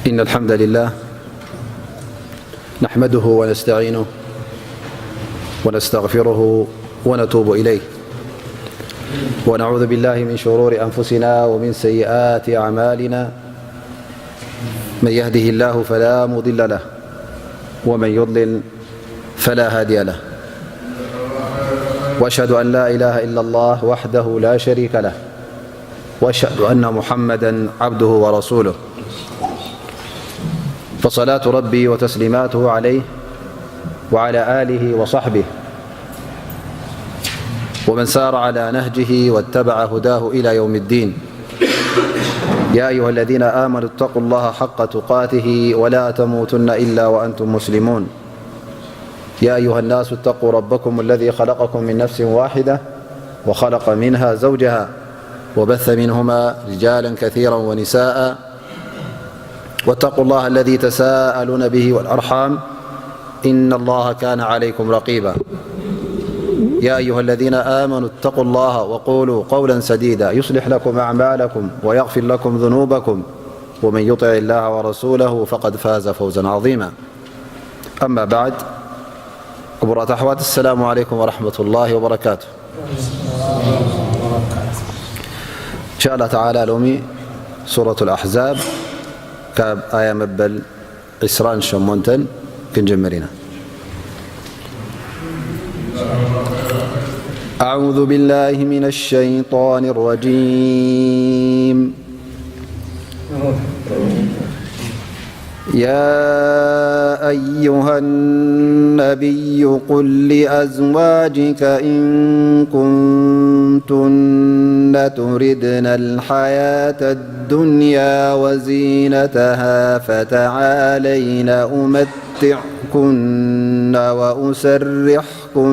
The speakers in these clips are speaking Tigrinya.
إن الحمد لله نحمده ونستعينه ونستغفره ونتوب إليه، ونعوذ بالله من شرور أنفسنا ومن سيئات أعمالنا. من يهده الله فلا مضل له، ومن يضلل فلا هادي له. وأشهد أن لا إله إلا الله وحده لا شريك له، وأشهد أن محمدا عبده ورسوله. فصلاة ربي وتسليماته عليه وعلى آله وصحبه ومن سار على نهجه واتبع هداه إلى يوم الدين. يا أيها الذين آمنوا اتقوا الله حق تقاته ولا تموتن إلا وأنتم مسلمون. يا أيها الناس اتقوا ربكم الذي خلقكم من نفس واحدة وخلق منها زوجها وبث منهما رجالا كثيرا ونساء، واتقوا الله الذي تساءلون به والأرحام، إن الله كان عليكم رقيبا. يا أيها الذين آمنوا اتقوا الله وقولوا قولا سديدا يصلح لكم أعمالكم ويغفر لكم ذنوبكم، ومن يطع الله ورسوله فقد فاز فوزا عظيما. أما بعد، ክቡራት ኣሕዋት፣ السلام عليكم ورحمة الله وبركاته. إن شاء الله تعالى ሎሚ ሱረة الأحزاب ካብ ኣያ መበል ዕስራን ሸሞንተን ክንጅምር ኢና። أعوذ بالله من الشيطان الرجيم. يا أيها النبي قل لأزواجك إن كنتن تردن الحياة الدنيا وزينتها فتعالين أمتعكن وأسرحكن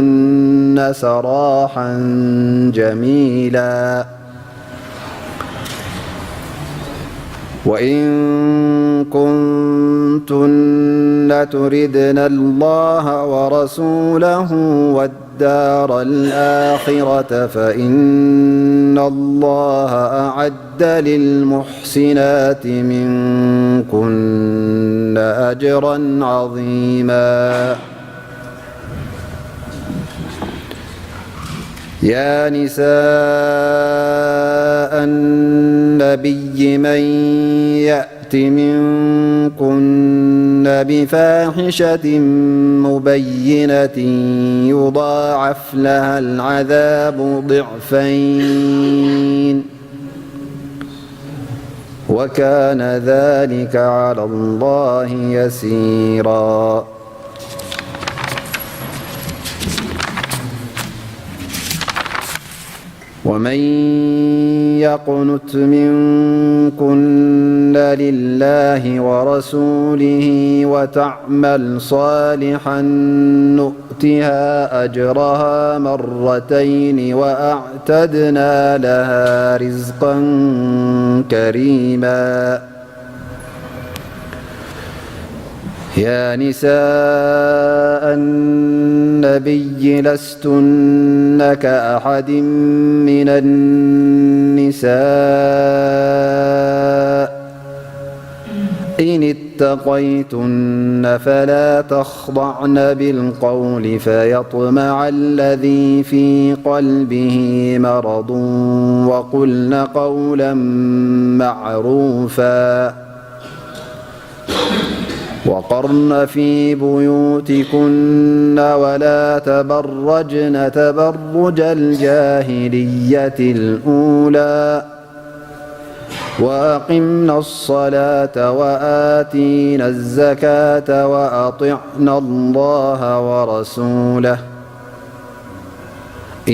سراحا جميلا. وإن كنتن تردن الله ورسوله والدار الآخرة فإن الله أعد للمحسنات منكن أجرا عظيما. يا نساء النبي من يأت منكن بفاحشة مبينة يضاعف لها العذاب ضعفين، وكان ذلك على الله يسيرا. ومن يقنت منكن لله ورسوله وتعمل صالحا نؤتها أجرها مرتين وأعتدنا لها رزقا كريما. يا نساء النبي لستن كأحد من النساء إن اتقيتن فلا تخضعن بالقول فيطمع الذي في قلبه مرض وقلن قولا معروفا. وقرن في بيوتكن ولا تبرجن تبرج الجاهلية الأولى وأقمن الصلاة وآتين الزكاة وأطعن الله ورسوله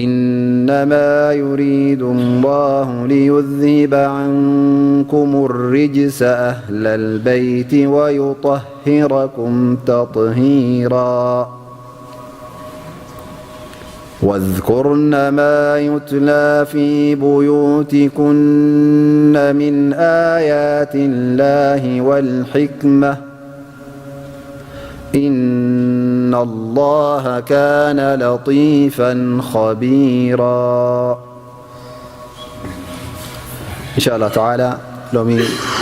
إنما يريد الله ليذهب عنكم الرجس أهل البيت ويطهركم تطهيرا. واذكرن ما يتلى في بيوتكن من آيات الله والحكمة إن الله كان لطيفا خبيرا. إن شاء الله تعالى ሎሚ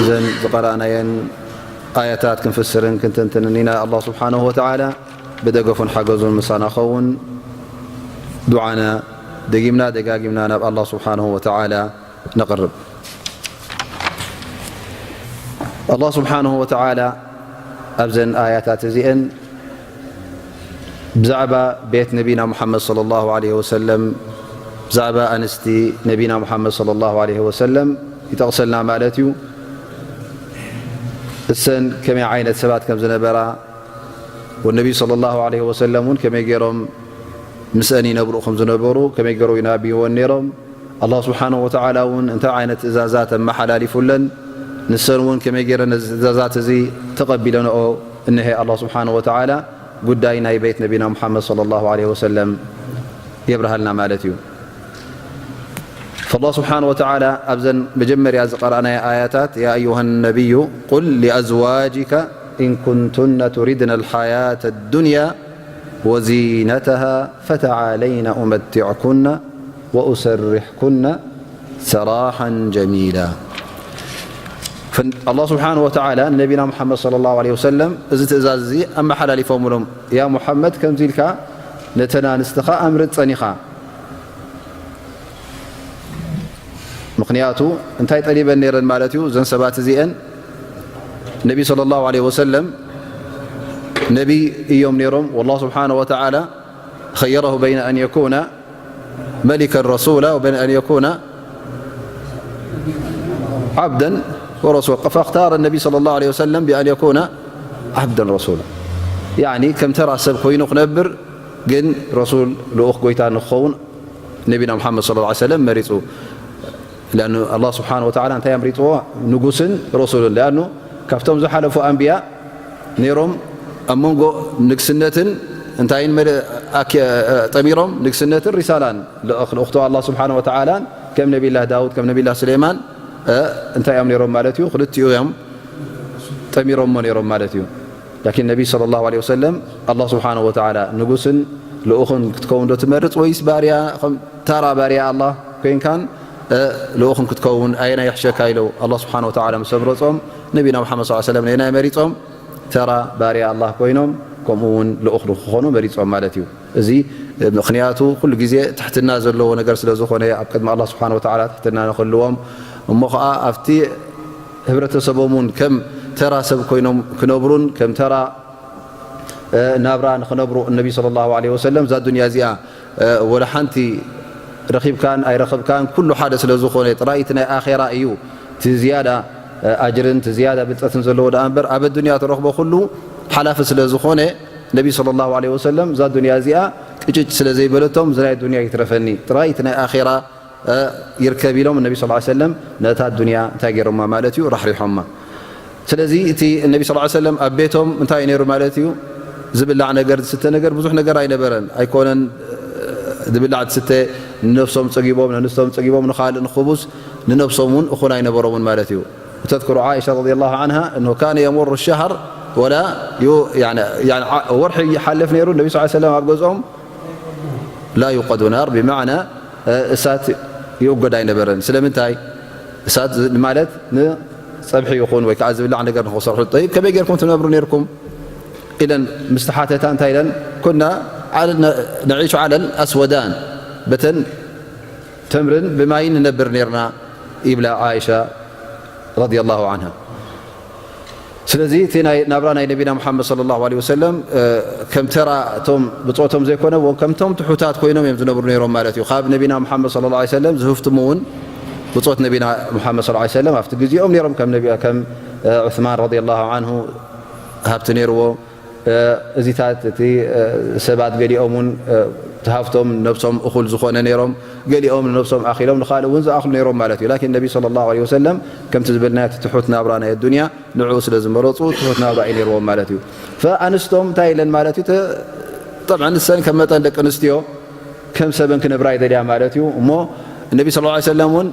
እዘን ዝቀራእናየን ኣያታት ክንፍስርን ክንትንትንን ኢና። ኣላህ ስብሓነሁ ወተዓላ ብደገፉን ሓገዙን ምሳና ኸውን ዱዓና ደጊምና ደጋጊምና ናብ ኣላህ ስብሓነሁ ወተዓላ ነቕርብ። ኣላህ ስብሓነሁ ወተዓላ ኣብዘን ኣያታት እዚአን ብዛዕባ ቤት ነቢና ሙሓመድ ሰለላሁ ዐለይሂ ወሰለም፣ ብዛዕባ ኣንስቲ ነቢና ሙሓመድ ሰለላሁ ዐለይሂ ወሰለም ይጠቕሰልና ማለት እዩ። እሰን ከመይ ዓይነት ሰባት ከም ዝነበራ፣ ወነቢዩ ሰለላሁ ዐለይሂ ወሰለም እውን ከመይ ገይሮም ምስአን ይነብሩ ከም ዝነበሩ፣ ከመይ ገይሮም ይናብይወን ነይሮም፣ ኣላህ ስብሓነሁ ወተዓላ እውን እንታይ ዓይነት ትእዛዛት ኣመሓላሊፉለን፣ ንሰን እውን ከመይ ገይረን ነዚ ትእዛዛት እዚ ተቐቢለንኦ እነሀ ኣላህ ስብሓነሁ ወተዓላ ጉዳይ ናይ ቤት ነቢና ሙሓመድ ሰለላሁ ዐለይሂ ወሰለም የብርሃልና ማለት እዩ። ፈላህ ስብሓነሁ ወተዓላ ኣብዘን መጀመርያ ዝቐረእናዮ ኣያታት፣ ያ ኣዩሃ ነቢዩ ቁል ሊኣዝዋጅከ ኢን ኩንቱነ ቱሪድነ ልሓያተ ዱንያ ወዚነተሃ ፈተዓለይነ ኡመቲዕኩነ ወኡሰሪሕኩነ ሰራሓን ጀሚላ። ፈን-፣ ኣላህ ስብሓነሁ ወተዓላ ንነቢና ሙሓመድ ሰለላሁ ዐለይሂ ወሰለም እዚ ትእዛዝ እዚ ኣመሓላሊፎምሎም፣ ያ ሙሓመድ፣ ከምዚ ኢልካ ነተን ኣንስትኻ ኣምርፀን ኢኻ። ምኽንያቱ እንታይ ጠሊበን ነይረን ማለት እዩ? እዘን ሰባት እዚአን ነቢ ሰለላሁ ዐለይሂ ወሰለም ነቢ እዮም ነይሮም። ወላህ ስብሓነሁ ወተዓላ ኸየረሁ በይነ ኣን የኩነ መሊከን ረሱላ ወበይነ ኣን የኩነ ዓብደን ወረሱላ። ፈእኽታረ ነቢ ሰለላሁ ዐለይሂ ወሰለም ብኣን የኩነ ዓብደን ረሱላ። ያዕኒ ከም ተራ ሰብ ኮይኑ ክነብር፣ ግን ረሱል ልኡኽ ጎይታ ንክኸውን ነቢና ሙሓመድ ሰለላሁ ዐለይሂ ወሰለም መሪፁ። ሊኣኑ ኣላህ ስብሓነሁ ወተዓላ እንታይ ኣምሪፅዎ? ንጉስን ረሱልን። ሊኣኑ ካብቶም ዝሓለፉ ኣንብያ ነይሮም ኣብ መንጎ ንግስነትን እንታይን መለ-፣ ኣኪ-፣ ጠሚሮም ንግስነትን ሪሳላን ልእኽ-፣ ልእኽቶ ኣላህ ስብሓነሁ ወተዓላን ከም ነቢላህ ዳውድ ከም ነቢላህ ስሌማን፣ እ፣ እንታይ እዮም ነይሮም ማለት እዩ? ክልቲኡ እዮም ጠሚሮሞ ነይሮም ማለት እዩ። ላኪን ነቢ ሰለላሁ ዐለይሂ ወሰለም ኣላህ ስብሓነሁ ወተዓላ ንጉስን ልኡኽን ክትከውን ዶ ትመርጽ ወይስ ባርያ፣ ከም ታራ ባርያ ኣላህ ኮይንካን፣ እ፣ ልኡኽን ክትከውን ኣየናይ ይሕሸካ ኢለው ኣላህ ስብሓነሁ ወተዓላ ምስ ኣምረጾም፣ ነቢና ሙሓመድ ሰለላሁ ዐለይሂ ወሰለም ነየናይ መሪጾም? ተራ ባርያ ኣላህ ኮይኖም፣ ከምኡ እውን ልኡኽ ንክኾኑ መሪጾም ማለት እዩ። እዚ ምኽንያቱ ኩሉ ግዜ ትሕትና ዘለዎ ነገር ስለ ዝኾነ፣ ኣብ ቅድሚ ኣላህ ስብሓነሁ ወተዓላ ትሕትና ንክህልዎም፣ እሞ ኸዓ ኣብቲ ህብረተሰቦም እውን ከም ተራ ሰብ ኮይኖም ክነብሩን ከም ተራ፣ እ፣ ናብራ ንኽነብሩ እነቢ ሰለላሁ ዐለይሂ ወሰለም እዛ ዱንያ እዚኣ፣ እ፣ ወላ ሓንቲ ረኺብካን ኣይረኸብካን ኩሉ ሓደ ስለ ዝኾነ ጥራይ እቲ ናይ ኣኼራ እዩ እቲ ዝያዳ፣ እ፣ ኣጅርን እቲ ዝያዳ ብልጸትን ዘለዎ ደኣ እምበር ኣብ ኣዱንያ ትረኽቦ ኩሉ ሓላፊ ስለ ዝኾነ ነቢ ሰለላሁ ዐለይሂ ወሰለም እዛ ዱንያ እዚኣ ቅጭጭ ስለ ዘይበለቶም እዚ ናይ ዱንያ ይትረፈኒ ጥራይ እቲ ናይ ኣኼራ እ፣ ይርከብ ኢሎም ነቢ ሰለላሁ ዐለይሂ ወሰለም ነታ ዱንያ እንታይ ገይሮማ ማለት እዩ? ራሕሪሖማ። ስለዚ እቲ ነቢ ሰለላሁ ዐለይሂ ወሰለም ኣብ ቤቶም እንታይ እዩ ነይሩ ማለት እዩ? ዝብላዕ ነገር፣ ዝስተ ነገር፣ ብዙሕ ነገር ኣይነበረን። ኣይኮነን፣ እ፣ ዝብላዕ ዝስተ ንነብሶም ጸጊቦም፣ ነንስቶም ጸጊቦም፣ ንኻልእ ንኽቡስ ንነብሶም እውን እኹል ኣይነበሮምን ማለት እዩ። وتذكر عائشة رضي الله عنها أنه كان يمر الشهر ولا ي-، يعني، يعني ع-، ወርሒ ይሓልፍ ነይሩ ነቢ ሰለላሁ ዐለይሂ ወሰለም ኣብ ገዝኦም لا يوقد نار بمعنى እሳት ይእጎድ ኣይነበረን። ስለምንታይ? እሳት ዝ-፣ ማለት ንጸብሒ ይኹን ወይ ከዓ ዝብላዕ ነገር ንኽሰርሑ። ጠይብ፣ ከመይ ጌርኩም ትነብሩ ኔርኩም? ኢለን ምስ ተሓተታ እንታይ ኢለን? ኩና ዓለ-፣ ነ-፣ ነዒሹ ዓለል ኣስወዳን፣ በተን ተምርን ብማይን ንነብር ኔርና ይብላ ዓኢሻ ረዲየላሁ ዓንሃ። ስለዚ እቲ ናይ ናብራ ናይ ነቢና ሙሓመድ ሰለላሁ ዐለይሂ ወሰለም፣ እ፣ ከም ተራ እቶም ብጾቶም ዘይኮነ፣ ወ-፣ ከምቶም ትሑታት ኮይኖም እዮም ዝነብሩ ነይሮም ማለት እዩ። ካብ ነቢና ሙሓመድ ሰለላሁ ዐለይሂ ወሰለም ዝህፍትሙ እውን ብጾት ነቢና ሙሓመድ ሰለላሁ ዐለይሂ ወሰለም ኣብቲ ግዜኦም ነይሮም። ከም ነቢ-፣ ከም፣ እ፣ ዑስማን ረዲየላሁ ዓንሁ ሃብቲ ነይርዎ። እ፣ እዚታት እቲ፣ እ፣ ሰባት ገሊኦም እውን፣ እ፣ እቲ ሃፍቶም ነብሶም እኹል ዝኾነ ነይሮም፣ ገሊኦም ንነብሶም ኣኺሎም ንኻልእ እውን ዝኣኽሉ ነይሮም ማለት እዩ። ላኪን ነቢ ሰለላሁ ዐለይሂ ወሰለም ከምቲ ዝበልናዮ እቲ ትሑት ናብራ ናይ ኣዱንያ ንዕኡ ስለ ዝመረጹ ትሑት ናብራ እዩ ነይርዎም ማለት እዩ። ፈኣንስቶም እንታይ ኢለን ማለት እዩ? ተ-፣ ጠብዐን ንሰን ከም መጠን ደቂ ኣንስትዮ ከም ሰበን ክነብራ ይደልያ ማለት እዩ። እሞ ነቢ ሰለላሁ ዐለይሂ ወሰለም እውን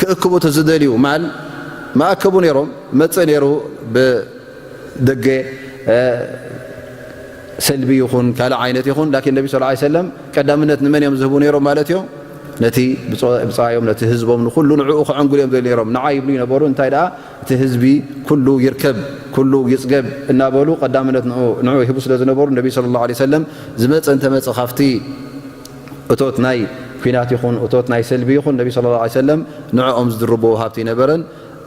ክእክቡ ተዝደልዩ ማል መኣከቡ ነይሮም። መጸ ነይሩ ብደገ፣ እ፣ ሰልቢ ይኹን ካልእ ዓይነት ይኹን። ላኪን ነቢ ሰለላሁ ዐለይሂ ወሰለም ቀዳምነት ንመን እዮም ዝህቡ ነይሮም ማለት እዮም? ነቲ ብጻዮም፣ ነቲ ህዝቦም፣ ንኹሉ ንዕኡ ከዐንግሉ እዮም ደልዮም ነይሮም። ንዓ ይብሉ ይነበሩ። እንታይ ደኣ፣ እቲ ህዝቢ ኩሉ ይርከብ፣ ኩሉ ይጽገብ እናበሉ ቀዳምነት ንዑ፣ ንዑ ይህቡ ስለ ዝነበሩ፣ ነቢ ሰለላሁ ዐለይሂ ወሰለም ዝመጸ እንተመጸ፣ ካብቲ እቶት ናይ ኲናት ይኹን እቶት ናይ ሰልቢ ይኹን፣ ነቢ ሰለላሁ ዐለይሂ ወሰለም ንዕኦም ዝድርብዎ ሃብቲ ይነበረን።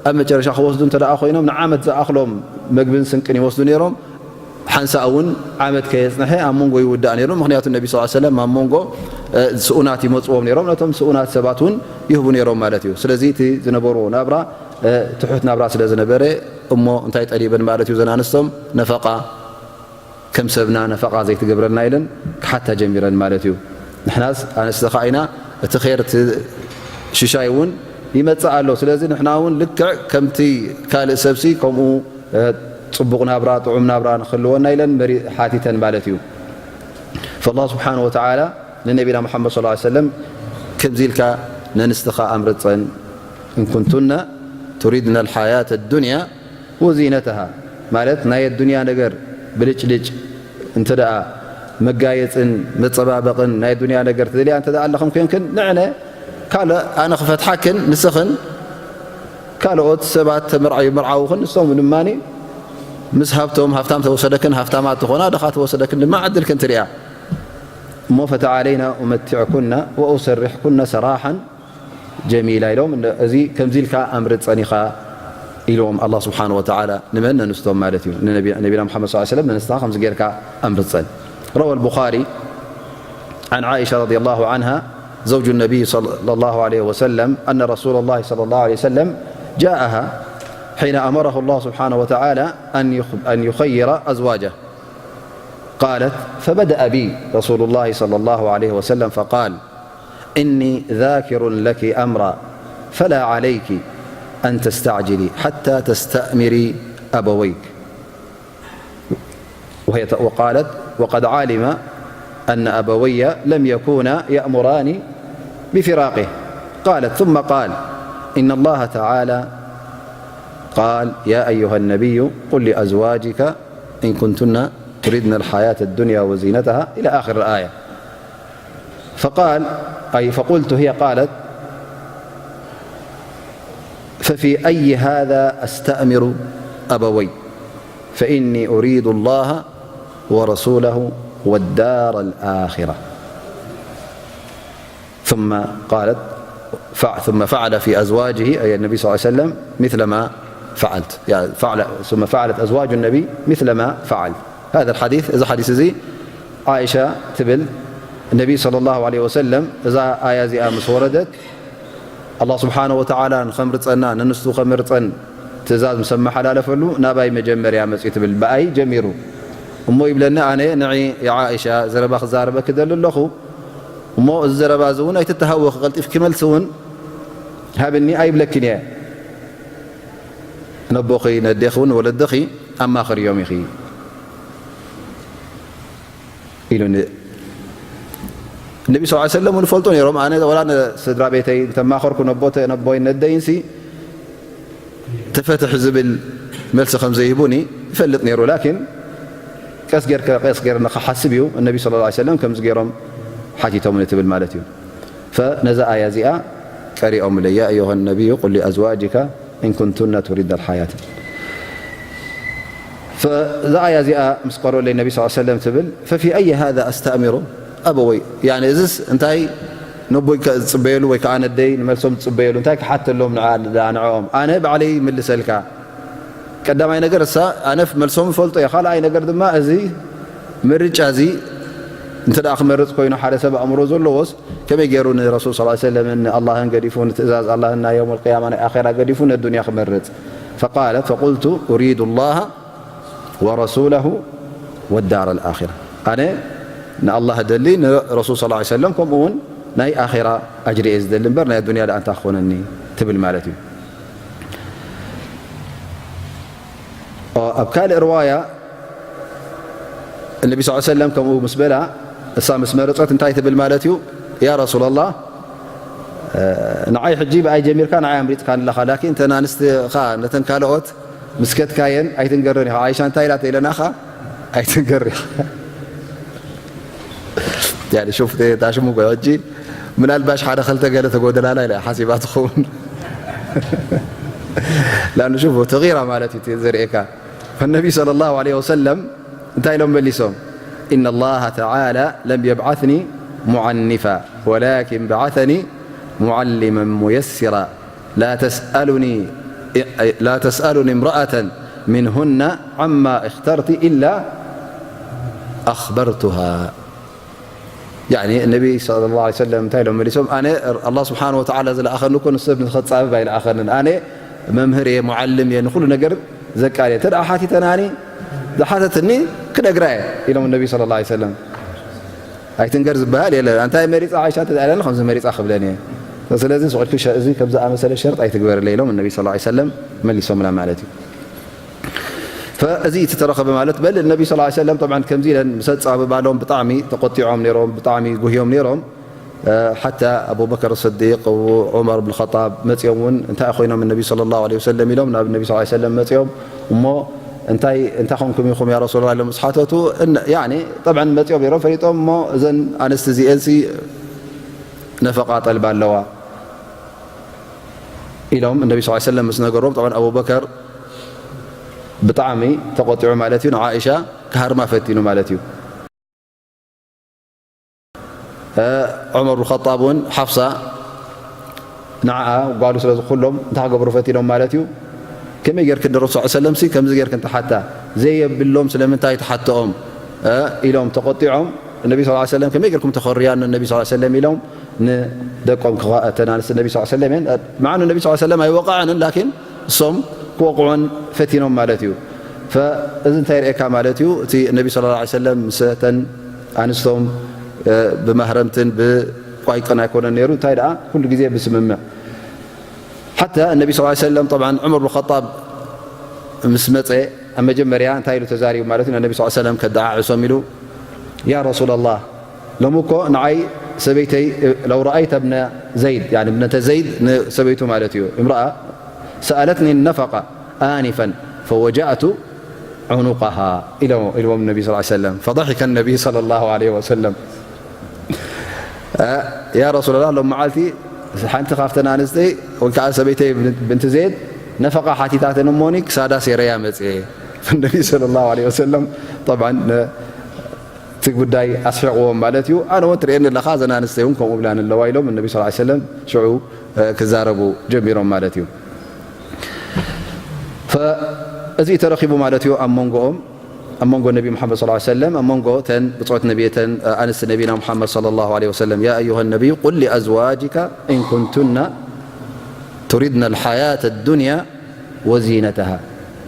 ኣብ መጨረሻ ክወስዱ እንተ ደኣ ኮይኖም፣ ንዓመት ዝኣኽሎም መግብን ስንቅን ይወስዱ ነይሮም። ሓንሳእ እውን ዓመት ከየጽንሐ ኣብ መንጎ ይውዳእ ነይሩ። ምኽንያቱ ነቢ ሰለላሁ ዐለይሂ ወሰለም ኣብ መንጎ፣ እ፣ ስኡናት ይመጽዎም ነይሮም። ነቶም ስኡናት ሰባት እውን ይህቡ ነይሮም ማለት እዩ። ስለዚ እቲ ዝነበርዎ ናብራ፣ እ፣ ትሑት ናብራ ስለ ዝነበረ፣ እሞ እንታይ ጠሊበን ማለት እዩ? ዘን ኣንስቶም ነፈቃ ከም ሰብና ነፈቃ ዘይትገብረልና ኢለን ክሓታ ጀሚረን ማለት እዩ። ንሕናስ ኣንስቲ ኸኣ ኢና፣ እቲ ኼር እቲ ሽሻይ እውን ይመጽእ ኣሎ። ስለዚ ንሕና እውን ልክዕ ከምቲ ካልእ ሰብሲ ከምኡ፣ እ፣ ጽቡቕ ናብራ፣ ጥዑም ናብራ ንኽህልወና ኢለን መሪ-፣ ሓቲተን ማለት እዩ። ፈላህ ስብሓን ወተዓላ ንነቢና ሙሓመድ ሰለላሁ ዐለይሂ ወሰለም ከምዚ ኢልካ ነንስትኻ ኣምርጸን፣ "እን ኩንቱነ ቱሪድነ ልሓያተ ዱንያ ወዚነተሃ"፣ ማለት ናይ ኣዱንያ ነገር ብልጭልጭ እንተ ደኣ መጋየጽን መጸባበቕን ናይ ኣዱንያ ነገር ትደልያ እንተ ደኣ ኣለኽን ኮይንክን፣ ንዕነ ካልእ ኣነ ክፈትሓክን ንስኽን ካልኦት ሰባት ተመርዓዩ መርዓውኽን፣ ንሶም ድማ ምስ ሃብቶም፣ ሃብታም ተወሰደክን ሃብታማት ትኾና፣ ድኻ ተወሰደክን ድማ ዕድልክን ትሪኣ። እሞ "ፈተዓለይና ኡመቲዕኩና ወኡሰሪሕኩና ሰራሓን ጀሚላ" ኢሎም፣ እዚ ከምዚ ኢልካ ኣምርጸን ኢኻ ኢልዎም ኣላህ ስብሓን ወተዓላ። ንመን? ነንስቶም ማለት እዩ። ንነቢ-፣ ነቢና ሙሓመድ ሰለላሁ ዐለይሂ ወሰለም ነንስትና ከምዚ ጌርካ ኣምርጸን። روى البخاري عن عائشة رضي الله عنها زوج النبي صلى الله عليه وسلم أن رسول الله صلى الله عليه وسلم جاءها حين أمره الله سبحانه وتعالى أن يخ-، أن يخير أزواجه. قالت: "فبدأ بي رسول الله صلى الله عليه وسلم فقال: إني ذاكر لك أمرا فلا عليك أن تستعجلي حتى تستأمري أبويك." وهي ت-، وقالت: "وقد علم أن أبوي لم يكونا يأمراني بفراقه." قالت: "ثم قال: إن الله تعالى قال: يا أيها النبي قل لأزواجك إن كنتن تردن الحياة الدنيا وزينتها"، إلى آخر الآية. فقال، أي فقلت، هي قالت: "ففي أي هذا أستأمر أبوي؟ فإني أريد الله ورسوله والدار الآخرة." ثم قالت، ف-، ثم فعل في أزواجه، أي النبي صلى الله عليه وسلم، مثل ما فعلت. يعني فعل، ثم فعلت أزواج النبي مثل ما فعل. هذا الحديث، إذا حديث زي عائشة تبل، النبي صلى الله عليه وسلم، إذا آية زي أمس وردت، ኣላህ ስብሓነ ወተዓላ ንኸምርጸና፣ ንንሱ ኸምርጸን ትእዛዝ ምስ ኣመሓላለፈሉ፣ ናባይ መጀመርያ መጺኡ ትብል፣ ብኣይ ጀሚሩ። እሞ ይብለኒ፣ ኣነ ንዒ የዓኢሻ ዘረባ ክዛረበኪ ደሊ ኣለኹ። እሞ እዚ ዘረባ እዚ እውን ኣይትተሃወኺ፣ ቀልጢፍኪ መልሲ እውን ሃብኒ ኣይብለኪን እየ። ነቦኺ፣ ነዴኺ እውን ወለድኺ ኣማኽርዮም ኢኺ ኢሉኒ። ነቢ ስ ሰለም እውን ይፈልጡ ነይሮም። ኣነ ወላ ንስድራ ቤተይ እንተማኸርኩ፣ ነቦተ-፣ ነቦይን ነደይንሲ ተፈትሕ ዝብል መልሲ ከም ዘይህቡኒ ይፈልጥ ነይሩ። ላኪን ቀስ ጌርከ-፣ ቀስ ጌርና ክሓስብ እዩ። እነቢ ሰለላሁ ዐለይሂ ወሰለም ከምዚ ገይሮም ሓቲቶምኒ ትብል ማለት እዩ። ፈነዛ ኣያ እዚኣ ቀሪኦምለይ፣ "ያ ኣዩሃ ነቢዩ ቁል ሊኣዝዋጅካ ኢን ኩንቱነ ቱሪድነ ልሓያት"። ፈዛ ኣያ እዚኣ ምስ ቀረኡለይ ነቢ ስ ሰለም ትብል፣ "ፈፊ ኣይ ሃዛ ኣስተእሚሩ ኣበወይ?" ያኒ እዝስ እንታይ ነቦይ ከ-፣ ዝጽበየሉ ወይ ከኣ ነደይ ንመልሶም ዝጽበየሉ እንታይ ክሓተሎም ንዓ-፣ ንዓ-፣ ንዕኦም? ኣነ ባዕለይ ይምልሰልካ። ቀዳማይ ነገር እሳ ኣነ መልሶም እፈልጦ እየ። ካልኣይ ነገር ድማ እዚ ምርጫ እዚ እንተ ደኣ ክመርጽ ኮይኑ ሓደ ሰብ ኣእምሮ ዘለዎስ ከመይ ገይሩ ንረሱል ሰለላሁ ዐለይሂ ወሰለምን ንኣላህን ገዲፉ ንትእዛዝ ኣላህን ናይ የውመል ቅያማ ናይ ኣኼራ ገዲፉ ነዱንያ ክመርጽ? ፈቃለት ፈቁልቱ ኡሪዱ ላሃ ወረሱለሁ ወዳር ኣልኣኺራ። ኣነ ንኣላህ እደሊ፣ ንረሱል ሰለላሁ ዐለይሂ ወሰለም ከምኡ እውን ናይ ኣኼራ ኣጅሪ እየ ዝደሊ እምበር ናይ ኣዱንያ ደኣ እንታይ ክኾነኒ ትብል ማለት እዩ። ኣብ ካልእ ርዋያ እነቢ ስ ሰለም ከምኡ ምስ በላ፣ እሳ ምስ መረጸት እንታይ ትብል ማለት እዩ? ያ ረሱላላህ፣ ንዓይ ሕጂ ብኣይ ጀሚርካ ንዓይ ኣምሪጽካኒ ኣለኻ፣ ላኪን እተን ኣንስቲ ኸኣ ነተን ካልኦት ምስ ከድካየን ኣይትንገረን ኢኻ። ዓይሻ እንታይ ኢላቶ ኢለናኻ? ኣይትንገር ኢኻ። ያኒ ሹፍ፣ እታ ሽሙ እኮ ሕጂ ምናልባሽ ሓደ ኸልተ ገለ ተጎደላላ ኢላ ሓሲባ ትኸውን። ላኑ ሽፉ እቲ ጊራ ማለት እዩ ዘርእየካ። ፈነቢ ሰለላሁ ዐለይሂ ወሰለም እንታይ ኢሎም መሊሶም? إن الله تعالى لم يبعثني معنفا ولكن بعثني معلما ميسرا لا تسألني لا تسألني امرأة منهن عما اخترت إلا أخبرتها. ያኒ ነቢ ሰለላሁ ዐለይሂ ወሰለም እንታይ ኢሎም መሊሶም? ኣነ ኣላህ ስብሓነ ወተዓላ ዝለኣኸኒ እኮ ንሰብ ንኸጻብብ ኣይለኣኸንን። ኣነ መምህር እየ፣ ሙዓልም እየ፣ ንኹሉ ነገር ዘቃልየ። እንተ ደኣ ሓቲተናኒ፣ ዝሓተትኒ ክነግራ እየ ኢሎም ነቢ ሰለላሁ ዐለይሂ ወሰለም። ኣይትንገር ዝበሃል የለን። እንታይ መሪጻ ዓይሻ እንተ ደኣ ኢላኒ፣ ከምዚ መሪጻ ክብለን እየ። ስለዚ ስቕ ኢልኪ ሸ-፣ እዚ ከም ዝኣመሰለ ሸርጥ ኣይትግበርለይ ኢሎም ነቢ ሰለላሁ ዐለይሂ ወሰለም መሊሶምላ ማለት እዩ። ፈእዚ እቲ ተረኸበ ማለት በል ነቢ ስ ሰለም ጠብዓን ከምዚ ኢለን ምስ ኣጻብባሎም ብጣዕሚ ተቆጢዖም ነይሮም፣ ብጣዕሚ ጉህዮም ነይሮም። እ፣ ሓታ ኣቡበከር ስዲቅ፣ ዑመር ብን ኸጣብ መጺኦም እውን እንታይ ኮይኖም ነቢ ሰለላሁ ዐለይሂ ወሰለም ኢሎም ናብ ነቢ ስ ሰለም መጺኦም እሞ እንታይ እንታይ ኮንኩም ኢኹም ያ ረሱላላህ ኢሎም ምስ ሓተቱ እነ-፣ ያኒ ጠብዓን መጺኦም ነይሮም ፈሊጦም እሞ እዘን ኣንስቲ እዚኤንሲ ነፈቃ ጠልባ ኣለዋ ኢሎም ነቢ ስ ሰለም ምስ ነገርዎም፣ ጠብዓን ኣቡበከር ብጣዕሚ ተቆጢዑ ማለት እዩ። ንዓኢሻ ክሃርማ ፈቲኑ ማለት እዩ። እ፣ ዑመር ብን ኸጣብ እውን ሓፍሳ ንዓኣ ጓሉ ስለ ዝኹሎም እንታይ ክገብሩ ፈቲኖም ማለት እዩ። ከመይ ጌርክ ንረሱል ሰለም ሲ ከምዚ ጌርክ እንተሓታ ዘየብሎም ስለምንታይ ትሓትኦም፣ እ፣ ኢሎም ተቆጢዖም። ነቢ ስ ሰለም ከመይ ጌርኩም ተኸርያኖ ነቢ ስ ሰለም ኢሎም ንደቆም ክኸ-፣ እተን ኣንስቲ ነቢ ስ ሰለም እየን። መዓኑ ነቢ ስ ሰለም ኣይወቃዐንን፣ ላኪን እሶም ክወቅዖን ፈቲኖም ማለት እዩ። ፈ-፣ እዚ እንታይ የርእየካ ማለት እዩ? እቲ ነቢ ሰለላሁ ዐለይሂ ወሰለም ምስ እተን ኣንስቶም፣ እ፣ ብማህረምትን ብቋይቅን ኣይኮነን ነይሩ። እንታይ ደኣ ኩሉ ግዜ ብስምምዕ። ሓታ ነቢ ሰለላሁ ዐለይሂ ወሰለም፣ ጠብዓን ዑመር ብን ኸጣብ ምስ መጸ፣ ኣብ መጀመርያ እንታይ ኢሉ ተዛሪቡ ማለት እዩ? ነቢ ሰለላሁ ዐለይሂ ወሰለም ከደዓዕሶም ኢሉ፣ ያ ረሱላላህ፣ ሎሚ እኮ ንዓይ ሰበይተይ፣ ለው ረኣይተ እብነ ዘይድ፣ ያኒ እብነተ ዘይድ ንሰበይቱ ማለት እዩ፣ እምረኣ ሰኣለትኒ ነፈቃ ኣኒፈን ፈወጃእቱ ዑኑቀሃ ኢሎ-፣ ኢልዎም ነቢ ስ ሰለም። ፈضحك النبي صلى الله عليه وسلم። እ፣ ያ ረሱላላህ፣ ሎም መዓልቲ ሓንቲ ካብተን ኣንስተይ ወይ ከዓ ሰበይተይ ብን-፣ ብንቲ ዘይድ ነፈቃ ሓቲታተን እሞኒ ክሳዳ ሴረያ መጽኤ። ነቢ ሰለላሁ ዐለይሂ ወሰለም ጠብዓን ነ-፣ እቲ ጉዳይ ኣስሒቕዎም ማለት እዩ። ኣነ እውን ትርእየኒ ኣለኻ፣ እዘን ኣንስተይ እውን ከምኡ ብላን ኣለዋ ኢሎም ነቢ ስ ሰለም ሽዑ፣ እ፣ ክዛረቡ ጀሚሮም ማለት እዩ። ፈ-፣ እዚ ተረኺቡ ማለት እዩ ኣብ መንጎኦም፣ ኣብ መንጎ ነቢ ሙሓመድ ሰለላሁ ዐለይሂ ወሰለም፣ ኣብ መንጎ ተን ብጾት ነቢ፣ ተን ኣንስቲ ነቢና ሙሓመድ ሰለላሁ ዐለይሂ ወሰለም። يا أيها النبي قل لأزواجك إن كنتن تردن الحياة الدنيا وزينتها.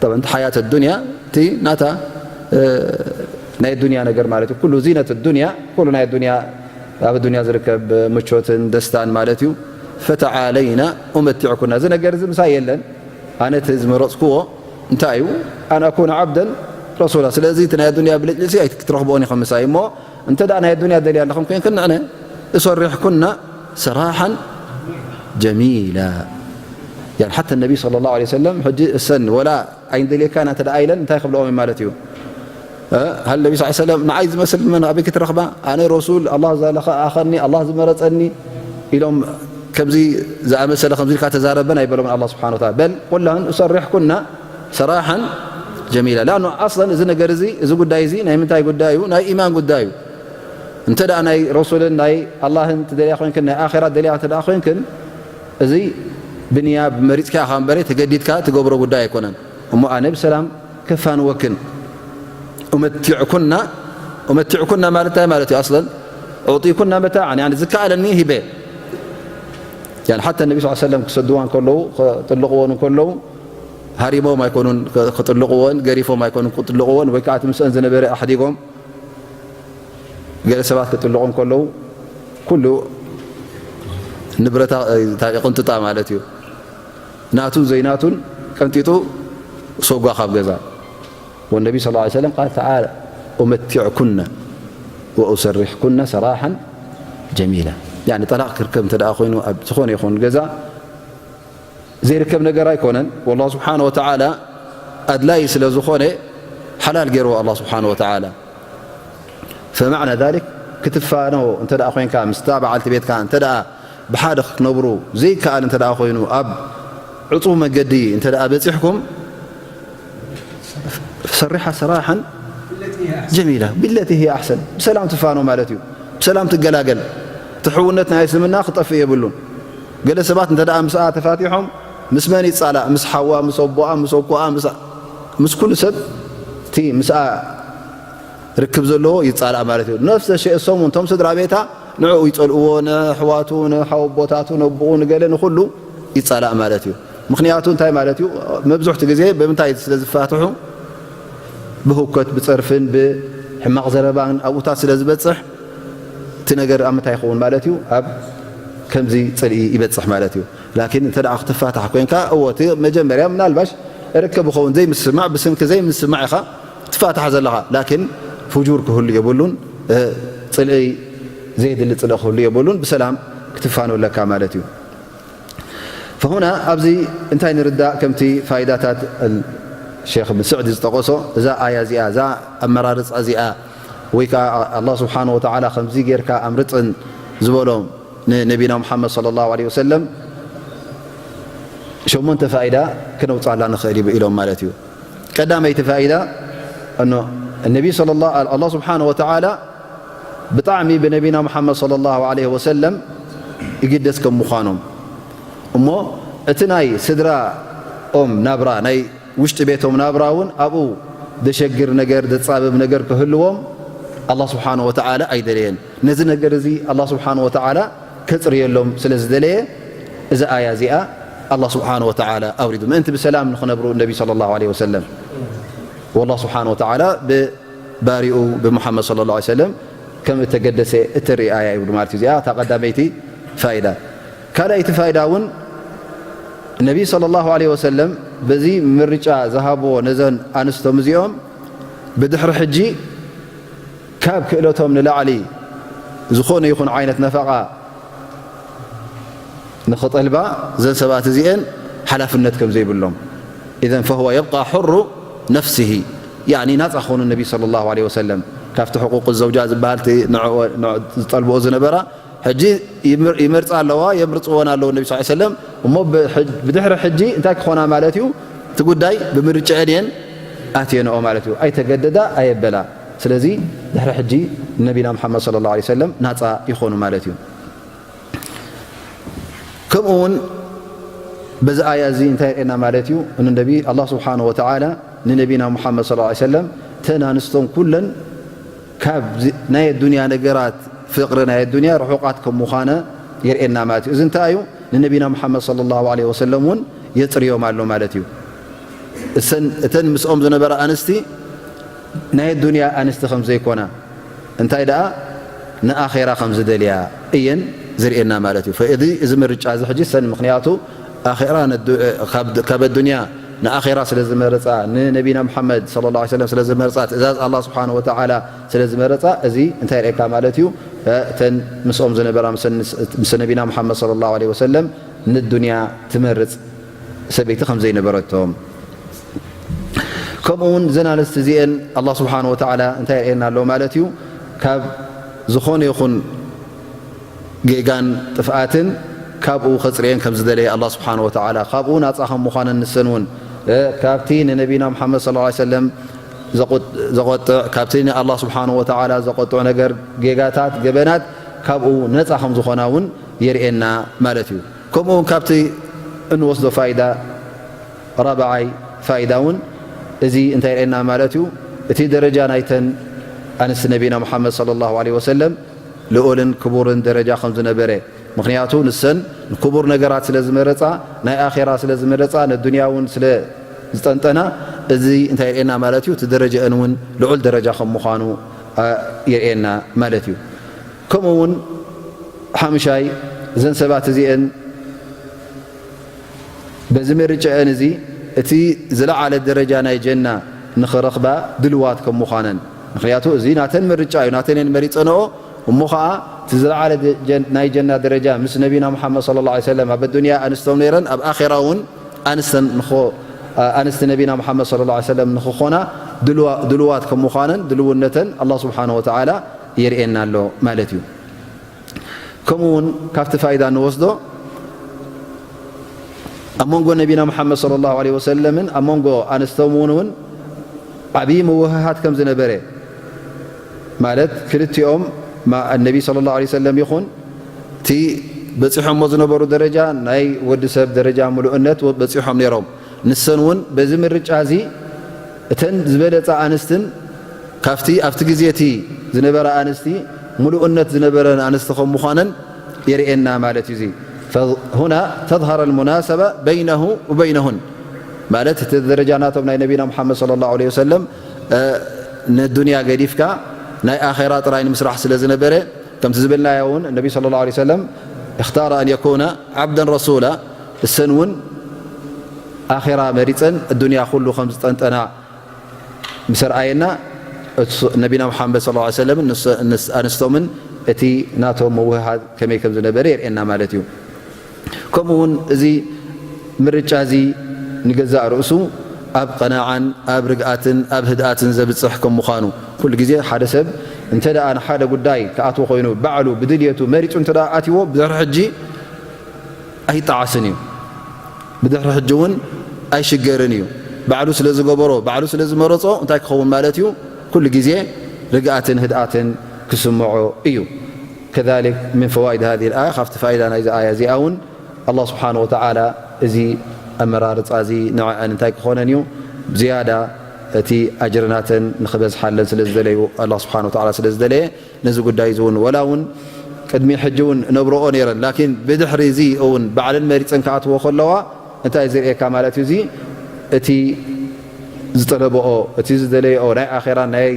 ጠብዓን እቲ ሓያት ኣዱንያ እቲ ናታ፣ እ፣ ናይ ኣዱንያ ነገር ማለት እዩ። ኩሉ ዚነት ኣዱንያ፣ ኩሉ ናይ ኣዱንያ፣ ኣብ ኣዱንያ ዝርከብ ምቾትን ደስታን ማለት እዩ። ፈተዓለይና ኡመቲዕኩና። እዚ ነገር እዚ ምሳይ የለን። ኣነ እቲ ዝመረጽክዎ እንታይ እዩ? ኣን ኣኩነ ዓብደን ረሱላ። ስለዚ እቲ ናይ ኣዱንያ ብልጭልጭሲ ኣይትረኽብኦን ኢኹም ምሳይ። እሞ እንተ ደኣ ናይ ኣዱንያ ደልያ ኣለኹም ኮይንክን ንዕነ እሰሪሕኩና ሰራሓን ጀሚላ። ያን ሓተ ነቢ ሰለላሁ ዐለይሂ ወሰለም ሕጂ እሰን ወላ ኣይንደልየካና እንተ ደኣ ኢለን እንታይ ክብልኦም እዩ ማለት እዩ? እ፣ ሃል ነቢ ስ ሰለም ንዓይ ዝመስል መን ኣበይ ክትረኽባ? ኣነ ረሱል፣ ኣላህ ዝለኣኸኒ፣ ኣላህ ዝመረጸኒ ኢሎም ከምዚ ዝኣመሰለ ከምዚ ኢልካ ተዛረበን ኣይበሎምን ኣላህ ስብሓነ ወተዓላ። በል ቁል ለሁን እሰሪሕኩና ሰራሓን ጀሚላ። ላኣኑ ኣስለን እዚ ነገር እዚ፣ እዚ ጉዳይ እዚ ናይ ምንታይ ጉዳይ እዩ? ናይ ኢማን ጉዳይ እዩ። እንተ ደኣ ናይ ረሱልን ናይ ኣላህን ትደልያ ኮይንክን፣ ናይ ኣኼራ ትደልያ እንተ ደኣ ኮይንክን፣ እዚ ብንያ ብመሪጽካ ኢኻ እምበረ ተገዲድካ ትገብሮ ጉዳይ ኣይኮነን። እሞ ኣነ ብሰላም ከፋንወክን። ኡመቲዕኩና፣ ኡመቲዕኩና ማለት እንታይ ማለት እዩ? ኣስለን፣ ኡዕጢኩና መታዕን፣ ያኒ ዝከኣለኒ ሂበ። ያኒ ሓታ ነቢ ስ ሰለም ክሰድዋ እንከለዉ፣ ክጥልቕዎን እንከለዉ፣ ሃሪሞም ኣይኮኑን ክ-፣ ክጥልቕዎን፣ ገሪፎም ኣይኮኑን ክጥልቕዎን፣ ወይ ከዓ እቲ ምስአን ዝነበረ ኣሕዲጎም፣ ገለ ሰባት ክጥልቑ እንከለዉ፣ ኩሉ ንብረታ፣ እ፣ እንታይ ይቕንጥጣ ማለት እዩ። ናቱን ዘይናቱን ቀንጢጡ ሰጓ ካብ ገዛ። ወነቢ ሰለላሁ ዐለይሂ ወሰለም ቃል ተዓላ ኡመቲዕኩነ ወኡሰሪሕኩነ ሰራሓን ጀሚላ። ያኒ ጠላቕ ክርከብ እንተ ደኣ ኮይኑ ኣብ ዝኾነ ይኹን ገዛ ዘይርከብ ነገር ኣይኮነን። ወላሁ ስብሓነ ወተዓላ ኣድላይ ስለ ዝኾነ ሓላል ገይርዎ ኣላህ ስብሓነ ወተዓላ። ፈማዕና ዛሊክ ክትፋኖ እንተ ደኣ ኮይንካ፣ ምስታ በዓልቲ ቤትካ እንተ ደኣ ብሓደ ክትነብሩ ዘይከኣል እንተ ደኣ ኮይኑ፣ ኣብ ዕጹው መገዲ እንተ ደኣ በጺሕኩም፣ ፈሰሪሓ ሰራሓን ጀሚላ፣ ቢለቲ ሂየ ኣሕሰን፣ ብሰላም ትፋኖ ማለት እዩ። ብሰላም ትገላገል። እቲ ሕውነት ናይ እስልምና ክጠፍእ የብሉን። ገለ ሰባት እንተ ደኣ ምስኣ ተፋቲሖም፣ ምስ መን ይጻላእ? ምስ ሓዋ፣ ምስ ኣቦኣ፣ ምስ ኣኮኣ፣ ምስ፣ ምስ ኩሉ ሰብ እቲ ምስኣ ርክብ ዘለዎ ይጻላእ ማለት እዩ። ነፍሰ ሸእ እሶም እውን፣ እቶም ስድራ ቤታ ንዕኡ ይጸልእዎ፣ ንኣሕዋቱ፣ ንሓወቦታቱ፣ ነቦኡ፣ ንገለ፣ ንኹሉ ይጻላእ ማለት እዩ። ምኽንያቱ እንታይ ማለት እዩ? መብዝሕቲ ግዜ ብምንታይ ስለ ዝፋትሑ? ብህውከት፣ ብጸርፍን ብሕማቕ ዘረባን ኣብኡታት ስለ ዝበጽሕ፣ እቲ ነገር ኣብ ምንታይ ይኸውን ማለት እዩ? ኣብ ከምዚ ጽልኢ ይበጽሕ ማለት እዩ። ላኪን እንተ ደኣ ክትፋታሕ ኮይንካ፣ እዎ፣ እቲ መጀመርያ ምናልባሽ ርክብ ይኸውን ዘይምስማዕ፣ ብስንኪ ዘይምስማዕ ኢኻ ትፋታሕ ዘለኻ። ላኪን ፍጁር ክህሉ የብሉን፣ እ፣ ጽልኢ፣ ዘየድሊ ጽልኢ ክህሉ የብሉን። ብሰላም ክትፋኖ ኣለካ ማለት እዩ። ፈሁና ኣብዚ እንታይ ንርዳእ? ከምቲ ፋይዳታት ሸኽ ብን ስዕዲ ዝጠቐሶ፣ እዛ ኣያ እዚኣ፣ እዛ ኣመራርጻ እዚኣ፣ ወይ ከኣ ኣላህ ስብሓነ ወተዓላ ከምዚ ጌርካ ኣምርጽን ዝበሎም ንነቢና ሙሓመድ ሰለላሁ ዐለይሂ ወሰለም ሸሞንተ ፋይዳ ክነውጽኣላ ንኽእል እዩ ኢሎም ማለት እዩ። ቀዳመይቲ ፋይዳ፣ እኖ ነቢ ሰለላሁ፣ ኣላህ ስብሓነ ወተዓላ ብጣዕሚ ብነቢና ሙሓመድ ሰለላሁ ዐለይሂ ወሰለም ይግደስ ከም ምዃኖም፣ እሞ እቲ ናይ ስድራኦም ናብራ፣ ናይ ውሽጢ ቤቶም ናብራ እውን ኣብኡ ዘሸግር ነገር፣ ዘጻብብ ነገር ክህልዎም ኣላህ ስብሓነ ወተዓላ ኣይደለየን። ነዚ ነገር እዚ ኣላህ ስብሓነ ወተዓላ ከጽርየሎም ስለ ዝደለየ፣ እዚ ኣያ እዚኣ ኣላህ ስብሓነ ወተዓላ ኣውሪዱ። ምእንቲ ብሰላም ንኽነብሩ ነቢ ሰለላሁ ዐለይሂ ወሰለም፣ ወላህ ስብሓነ ወተዓላ ብባሪኡ ብሙሓመድ ሰለላሁ ዐለይሂ ወሰለም ከም እተገደሰ እተርኢ ኣያ እዩ ማለት እዩ። እዚኣ እታ ቀዳመይቲ ፋይዳ። ካልኣይቲ ፋይዳ እውን ነቢ ሰለላሁ ዐለይሂ ወሰለም በዚ ምርጫ ዝሃብዎ ነዘን ኣንስቶም እዚኦም ብድሕሪ ሕጂ ካብ ክእለቶም ንላዕሊ ዝኾነ ይኹን ዓይነት ነፈቓ ንኽጠልባ፣ እዘን ሰባት እዚአን ሓላፍነት ከም ዘይብሎም። ኢዘን ፈሁወ የብቃ ሑሩ ነፍሲሂ፣ ያዕኒ ናጻ ክኾኑ ነቢ ሰለላሁ ዐለይሂ ወሰለም ካብቲ ሕቁቅ ዘውጃ ዝበሃል፣ እቲ ንዕኦ-፣ ንዕ-፣ ዝጠልብኦ ዝነበራ፣ ሕጂ ይምር-፣ ይመርጻ ኣለዋ፣ የምርጽወን ኣለዉ ነቢ ሰለላሁ ዐለይሂ ወሰለም። እሞ ብሕ-፣ ብድሕሪ ሕጂ እንታይ ክኾና ማለት እዩ? እቲ ጉዳይ ብምርጭአን እየን ኣትየንኦ ማለት እዩ። ኣይተገደዳ፣ ኣየበላ። ስለዚ ድሕሪ ሕጂ ነቢና ሙሓመድ ሰለላሁ ዐለይሂ ወሰለም ናጻ ይኾኑ ማለት እዩ። ከምኡ እውን በዚ ኣያ እዚ እንታይ የርእየና ማለት እዩ? ንነቢ፣ ኣላህ ስብሓነሁ ወተዓላ ንነቢና ሙሓመድ ሰለላሁ ዐለይሂ ወሰለም፣ እተን ኣንስቶም ኩለን ካብ ዚ-፣ ናይ ኣዱንያ ነገራት፣ ፍቕሪ ናይ ኣዱንያ ርሑቓት ከም ምዃነ የርእየና ማለት እዩ። እዚ እንታይ እዩ? ንነቢና ሙሓመድ ሰለላሁ ዐለይሂ ወሰለም እውን የጽርዮም ኣሎ ማለት እዩ። እሰን፣ እተን ምስኦም ዝነበራ ኣንስቲ ናይ ኣዱንያ ኣንስቲ ከም ዘይኮና፣ እንታይ ደኣ ንኣኼራ ከም ዝደልያ እየን ዝርእየና ማለት እዩ። ፈ-፣ እዚ፣ እዚ ምርጫ እዚ ሕጂ እሰን፣ ምኽንያቱ ኣኼራ ነዱ-፣ ካብ፣ ካብ ኣዱንያ ንኣኼራ ስለ ዝመረጻ፣ ንነቢና ሙሓመድ ሰለላሁ ዐለይሂ ወሰለም ስለ ዝመረጻ፣ ትእዛዝ ኣላህ ስብሓነሁ ወተዓላ ስለ ዝመረጻ፣ እዚ እንታይ የርእየካ ማለት እዩ? እተን ምስኦም ዝነበራ፣ ምስ፣ ምስ ነቢና ሙሓመድ ሰለላሁ ዐለይሂ ወሰለም ንዱንያ ትመርጽ ሰበይቲ ከም ዘይነበረቶም። ከምኡ እውን እዘን ኣንስቲ እዚአን ኣላህ ስብሓነሁ ወተዓላ እንታይ የርእየና ኣሎ ማለት እዩ? ካብ ዝኾነ ይኹን ጌጋን ጥፍኣትን ካብኡ ከጽርየን ከም ዝደለየ ኣላህ ስብሓነሁ ወተዓላ፣ ካብኡ ናጻ ከም ምዃነን ንሰን እውን፣ እ፣ ካብቲ ንነቢና ሙሓመድ ሰለላሁ ዐለይሂ ወሰለም ዘቆጥ-፣ ዘቆጥዕ፣ ካብቲ ንኣላህ ስብሓነሁ ወተዓላ ዘቆጥዑ ነገር፣ ጌጋታት፣ ገበናት ካብኡ ነጻ ከም ዝኾና እውን የርእየና ማለት እዩ። ከምኡ እውን ካብቲ እንወስዶ ፋይዳ፣ ራብዓይ ፋይዳ እውን እዚ እንታይ የርእየና ማለት እዩ? እቲ ደረጃ ናይተን ኣንስቲ ነቢና ሙሓመድ ሰለላሁ ዐለይሂ ወሰለም ልዑልን ክቡርን ደረጃ ከም ዝነበረ። ምኽንያቱ ንሰን ንክቡር ነገራት ስለ ዝመረጻ፣ ናይ ኣኼራ ስለ ዝመረጻ፣ ነዱንያ እውን ስለ ዝጠንጠና፣ እዚ እንታይ የርእየና ማለት እዩ? እቲ ደረጃአን እውን ልዑል ደረጃ ከም ምዃኑ፣ አ፣ የርእየና ማለት እዩ። ከምኡ እውን ሓምሻይ፣ እዘን ሰባት እዚአን በዚ ምርጫአን እዚ እቲ ዝለዓለ ደረጃ ናይ ጀና ንኽረኽባ ድልዋት ከም ምዃነን፣ ምኽንያቱ እዚ ናተን ምርጫ እዩ፣ ናተን እየን መሪጸንኦ። እሞ ኸኣ እቲ ዝለዓለ ጀ-፣ ናይ ጀና ደረጃ ምስ ነቢና ሙሓመድ ሰለላሁ ዐለይሂ ወሰለም ኣብ ኣዱንያ ኣንስቶም ነይረን፣ ኣብ ኣኼራ እውን ኣንስተን ንኾ-፣ ኣንስቲ ነቢና ሙሓመድ ሰለላሁ ዐለይሂ ወሰለም ንኽኾና ድልዋ-፣ ድልዋት ከም ምዃነን ድልውነተን ኣላህ ስብሓነሁ ወተዓላ የርእየና ኣሎ ማለት እዩ። ከምኡ እውን ካብቲ ፋይዳ እንወስዶ ኣብ መንጎ ነቢና ሙሓመድ ሰለላሁ ዐለይሂ ወሰለምን ኣብ መንጎ ኣንስቶም እውን እውን ዓብዪ ምውህሃድ ከም ዝነበረ ማለት ክልቲኦም ማ- ነቢ ሰለላሁ ዐለይሂ ወሰለም ይኹን እቲ በፂሖሞ ዝነበሩ ደረጃ ናይ ወዲ ሰብ ደረጃ ምሉእነት በፂሖም ነይሮም። ንሰን እውን በዚ ምርጫ እዚ እተን ዝበለፃ ኣንስትን ካብቲ ኣብቲ ግዜ እቲ ዝነበራ ኣንስቲ ምሉእነት ዝነበረን ኣንስቲ ከም ምዃነን የርእየና ማለት እዩ። እዚ فهنا تظهر المناسبة بينه وبينهن ማለት እቲ ደረጃ ናቶም ናይ ነቢና ሙሓመድ ሰለላሁ ዐለይሂ ወሰለም ንዱንያ ገዲፍካ ናይ ኣኼራ ጥራይ ንምስራሕ ስለ ዝነበረ ከምቲ ዝበልናዮ እውን ነቢ ሰለላሁ ዐለይሂ ወሰለም اختار أن يكون عبدا رسولا እሰን እውን ኣኼራ መሪፀን ዱንያ ኩሉ ከም ዝጠንጠና ምስ ኣርኣየና ነቢና ሙሓመድ ሰለላሁ ዐለይሂ ወሰለም ኣንስቶምን እቲ ናቶም ምውህሃድ ከመይ ከም ዝነበረ የርእየና ማለት እዩ። ከምኡ እውን እዚ ምርጫ እዚ ንገዛእ ርእሱ ኣብ ቀናዓን ኣብ ርግኣትን ኣብ ህድኣትን ዘብፅሕ ከም ምዃኑ ኩሉ ግዜ ሓደ ሰብ እንተ ደኣ ንሓደ ጉዳይ ክኣትዎ ኮይኑ ባዕሉ ብድልየቱ መሪፁ እንተ ደኣ ኣትዎ ብድሕሪ ሕጂ ኣይጠዓስን እዩ። ብድሕሪ ሕጂ እውን ኣይሽገርን እዩ። ባዕሉ ስለ ዝገበሮ ባዕሉ ስለ ዝመረፆ እንታይ ክኸውን ማለት እዩ? ኩሉ ግዜ ርግኣትን ህድኣትን ክስምዖ እዩ። كذلك من فوائد هذه الآية ካብቲ ፋይዳ ናይዚ ኣያ እዚኣ እውን ኣላህ ስብሓን ወተዓላ እዚ ኣመራርፃ እዚ ንዕአን እንታይ ክኾነን እዩ ዝያዳ እቲ ኣጅርናተን ንኽበዝሓለን ስለ ዝደለዩ ኣላህ ስብሓን ወተዓላ ስለ ዝደለየ ነዚ ጉዳይ እዚ እውን ወላ እውን ቅድሚ ሕጂ እውን ነብረኦ ነይረን ላኪን ብድሕሪ እዚ እውን ባዕለን መሪፀን ክኣትዎ ከለዋ እንታይ ዝርእየካ ማለት እዩ እዚ እቲ ዝጠለበኦ እቲ ዝደለየኦ ናይ ኣኼራ ናይ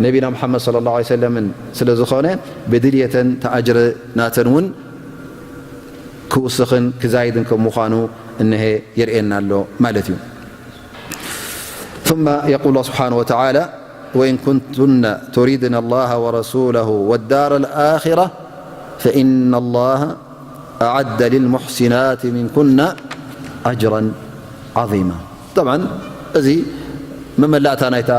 ነቢና ሙሓመድ ሰለላሁ ዐለይሂ ወሰለምን ስለ ዝኾነ ብድልየተን ተኣጅረ ናተን እውን ክውስኽን ክዛይድን ከም ምዃኑ እነሀ የርእየና ኣሎ ማለት እዩ። ثم يقول الله سبحانه وتعالى وإن كنتن تردن الله ورسوله والدار الآخرة فإن الله أعد للمحسنات منكن أجرا عظيما. طبعا እዚ መመላእታ ናይታ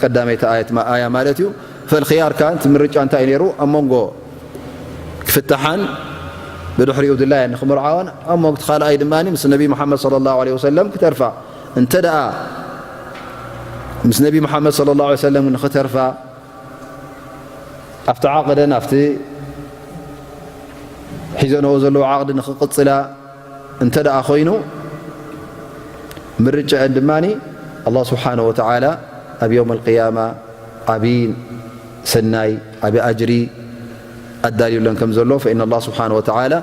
ቀዳመይቲ ኣየት ኣያ ማለት እዩ። فالخيار كان ምርጫ እንታይ ነይሩ ኣብ መንጎ ክፍትሓን ብድሕሪኡ ድላየን ንክምርዓወን ኣብ መንጎ እቲ ካልኣይ ድማ ምስ ነቢ ሙሓመድ ሰለላሁ ዐለይሂ ወሰለም ክተርፋ እንተ ደኣ ምስ ነቢ ሙሓመድ ሰለላሁ ዐለይሂ ወሰለም ንክተርፋ ኣብቲ ዓቕደን ኣብቲ ሒዘንኦ ዘለዉ ዓቕዲ ንክቕፅላ እንተ ደኣ ኮይኑ ምርጭዐን ድማ ኣላህ ስብሓነ ወተዓላ ኣብ የውም ኣልቅያማ ዓብዪ ሰናይ ዓብዪ ኣጅሪ ኣዳልዩለን ከም ዘሎ ፈኢነ ኣላህ ስብሓነ ወተዓላ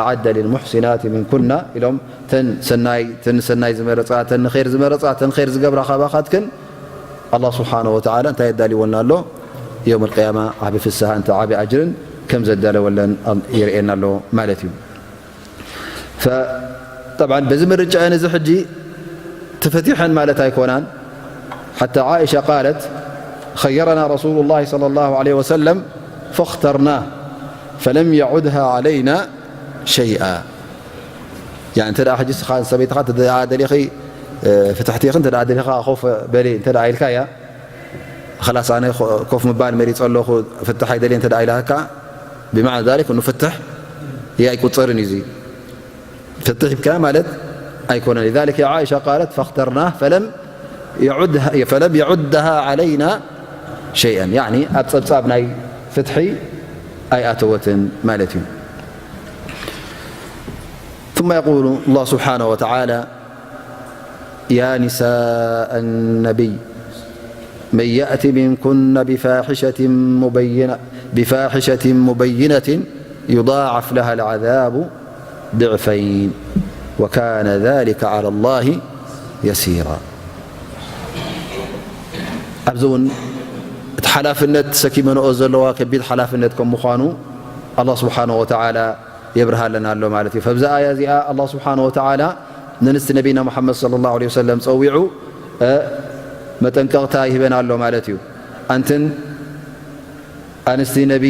ኣዓደ ልልሙሕሲናት ምንኩና ኢሎም ተን ሰናይ ተን ሰናይ ዝመረፃ ተን ንኸይር ዝመረፃ ተን ኸይር ዝገብራ ካባኻትክን ኣላህ ስብሓነ ወተዓላ እንታይ የዳልወልና ኣሎ? የውም ኣልቅያማ ዓቢ ፍስሃ እንተ ዓቢ ኣጅርን ከም ዘዳለወለን የርእየና ኣሎ ማለት እዩ። طبعا በዚ ምርጫ እዚ ሕጂ ተፈቲሐን ማለት ኣይኮናን። حتى عائشة قالت خيرنا رسول الله صلى الله عليه وسلم فاخترناه فلم يعدها علينا شيئا. يعني እንተ ደኣ ሕጂ ስኻ ሰበይትኻ እንተ ደኣ ደሊኺ ፍትሕቲ ኢኺ እንተ ደኣ ደሊኻ ኮፍ በሊ እንተ ደኣ ኢልካያ خلاص ኣነ ኮፍ ምባል መሪጸ ኣለኹ ፍትሕ ኣይደልየ እንተ ደኣ ኢላካ ብማዕና ذلك እኑ ፍትሕ ኣይቁጸርን እዩ። ፍትሕ ሂብካ ማለት ኣይኮነን። لذلك عائشة قالت فاخترناه فلم يعدها فلم يعدها علينا شيئا يعني ኣብ ጸብጻብ ናይ ፍትሒ ኣይኣተወትን ማለት እዩ። ثم يقول الله سبحانه وتعالى يا نساء النبي من يأت منكن بفاحشة مبينة بفاحشة مبينة يضاعف لها العذاب ضعفين وكان ذلك على الله يسيرا. ኣብዚ እውን እቲ ሓላፍነት ተሰኪመንኦ ዘለዋ ከቢድ ሓላፍነት ከም ምዃኑ ኣላህ ስብሓነ ወተዓላ የብርሃለና ኣሎ ማለት እዩ። ፈብዛ ኣያ እዚኣ ኣላህ ስብሓነ ወተዓላ ንንስቲ ነቢና ሙሓመድ ሰለላሁ ዐለይሂ ወሰለም ፀዊዑ መጠንቀቕታ ይህበን ኣሎ ማለት እዩ። ኣንትን ኣንስቲ ነቢ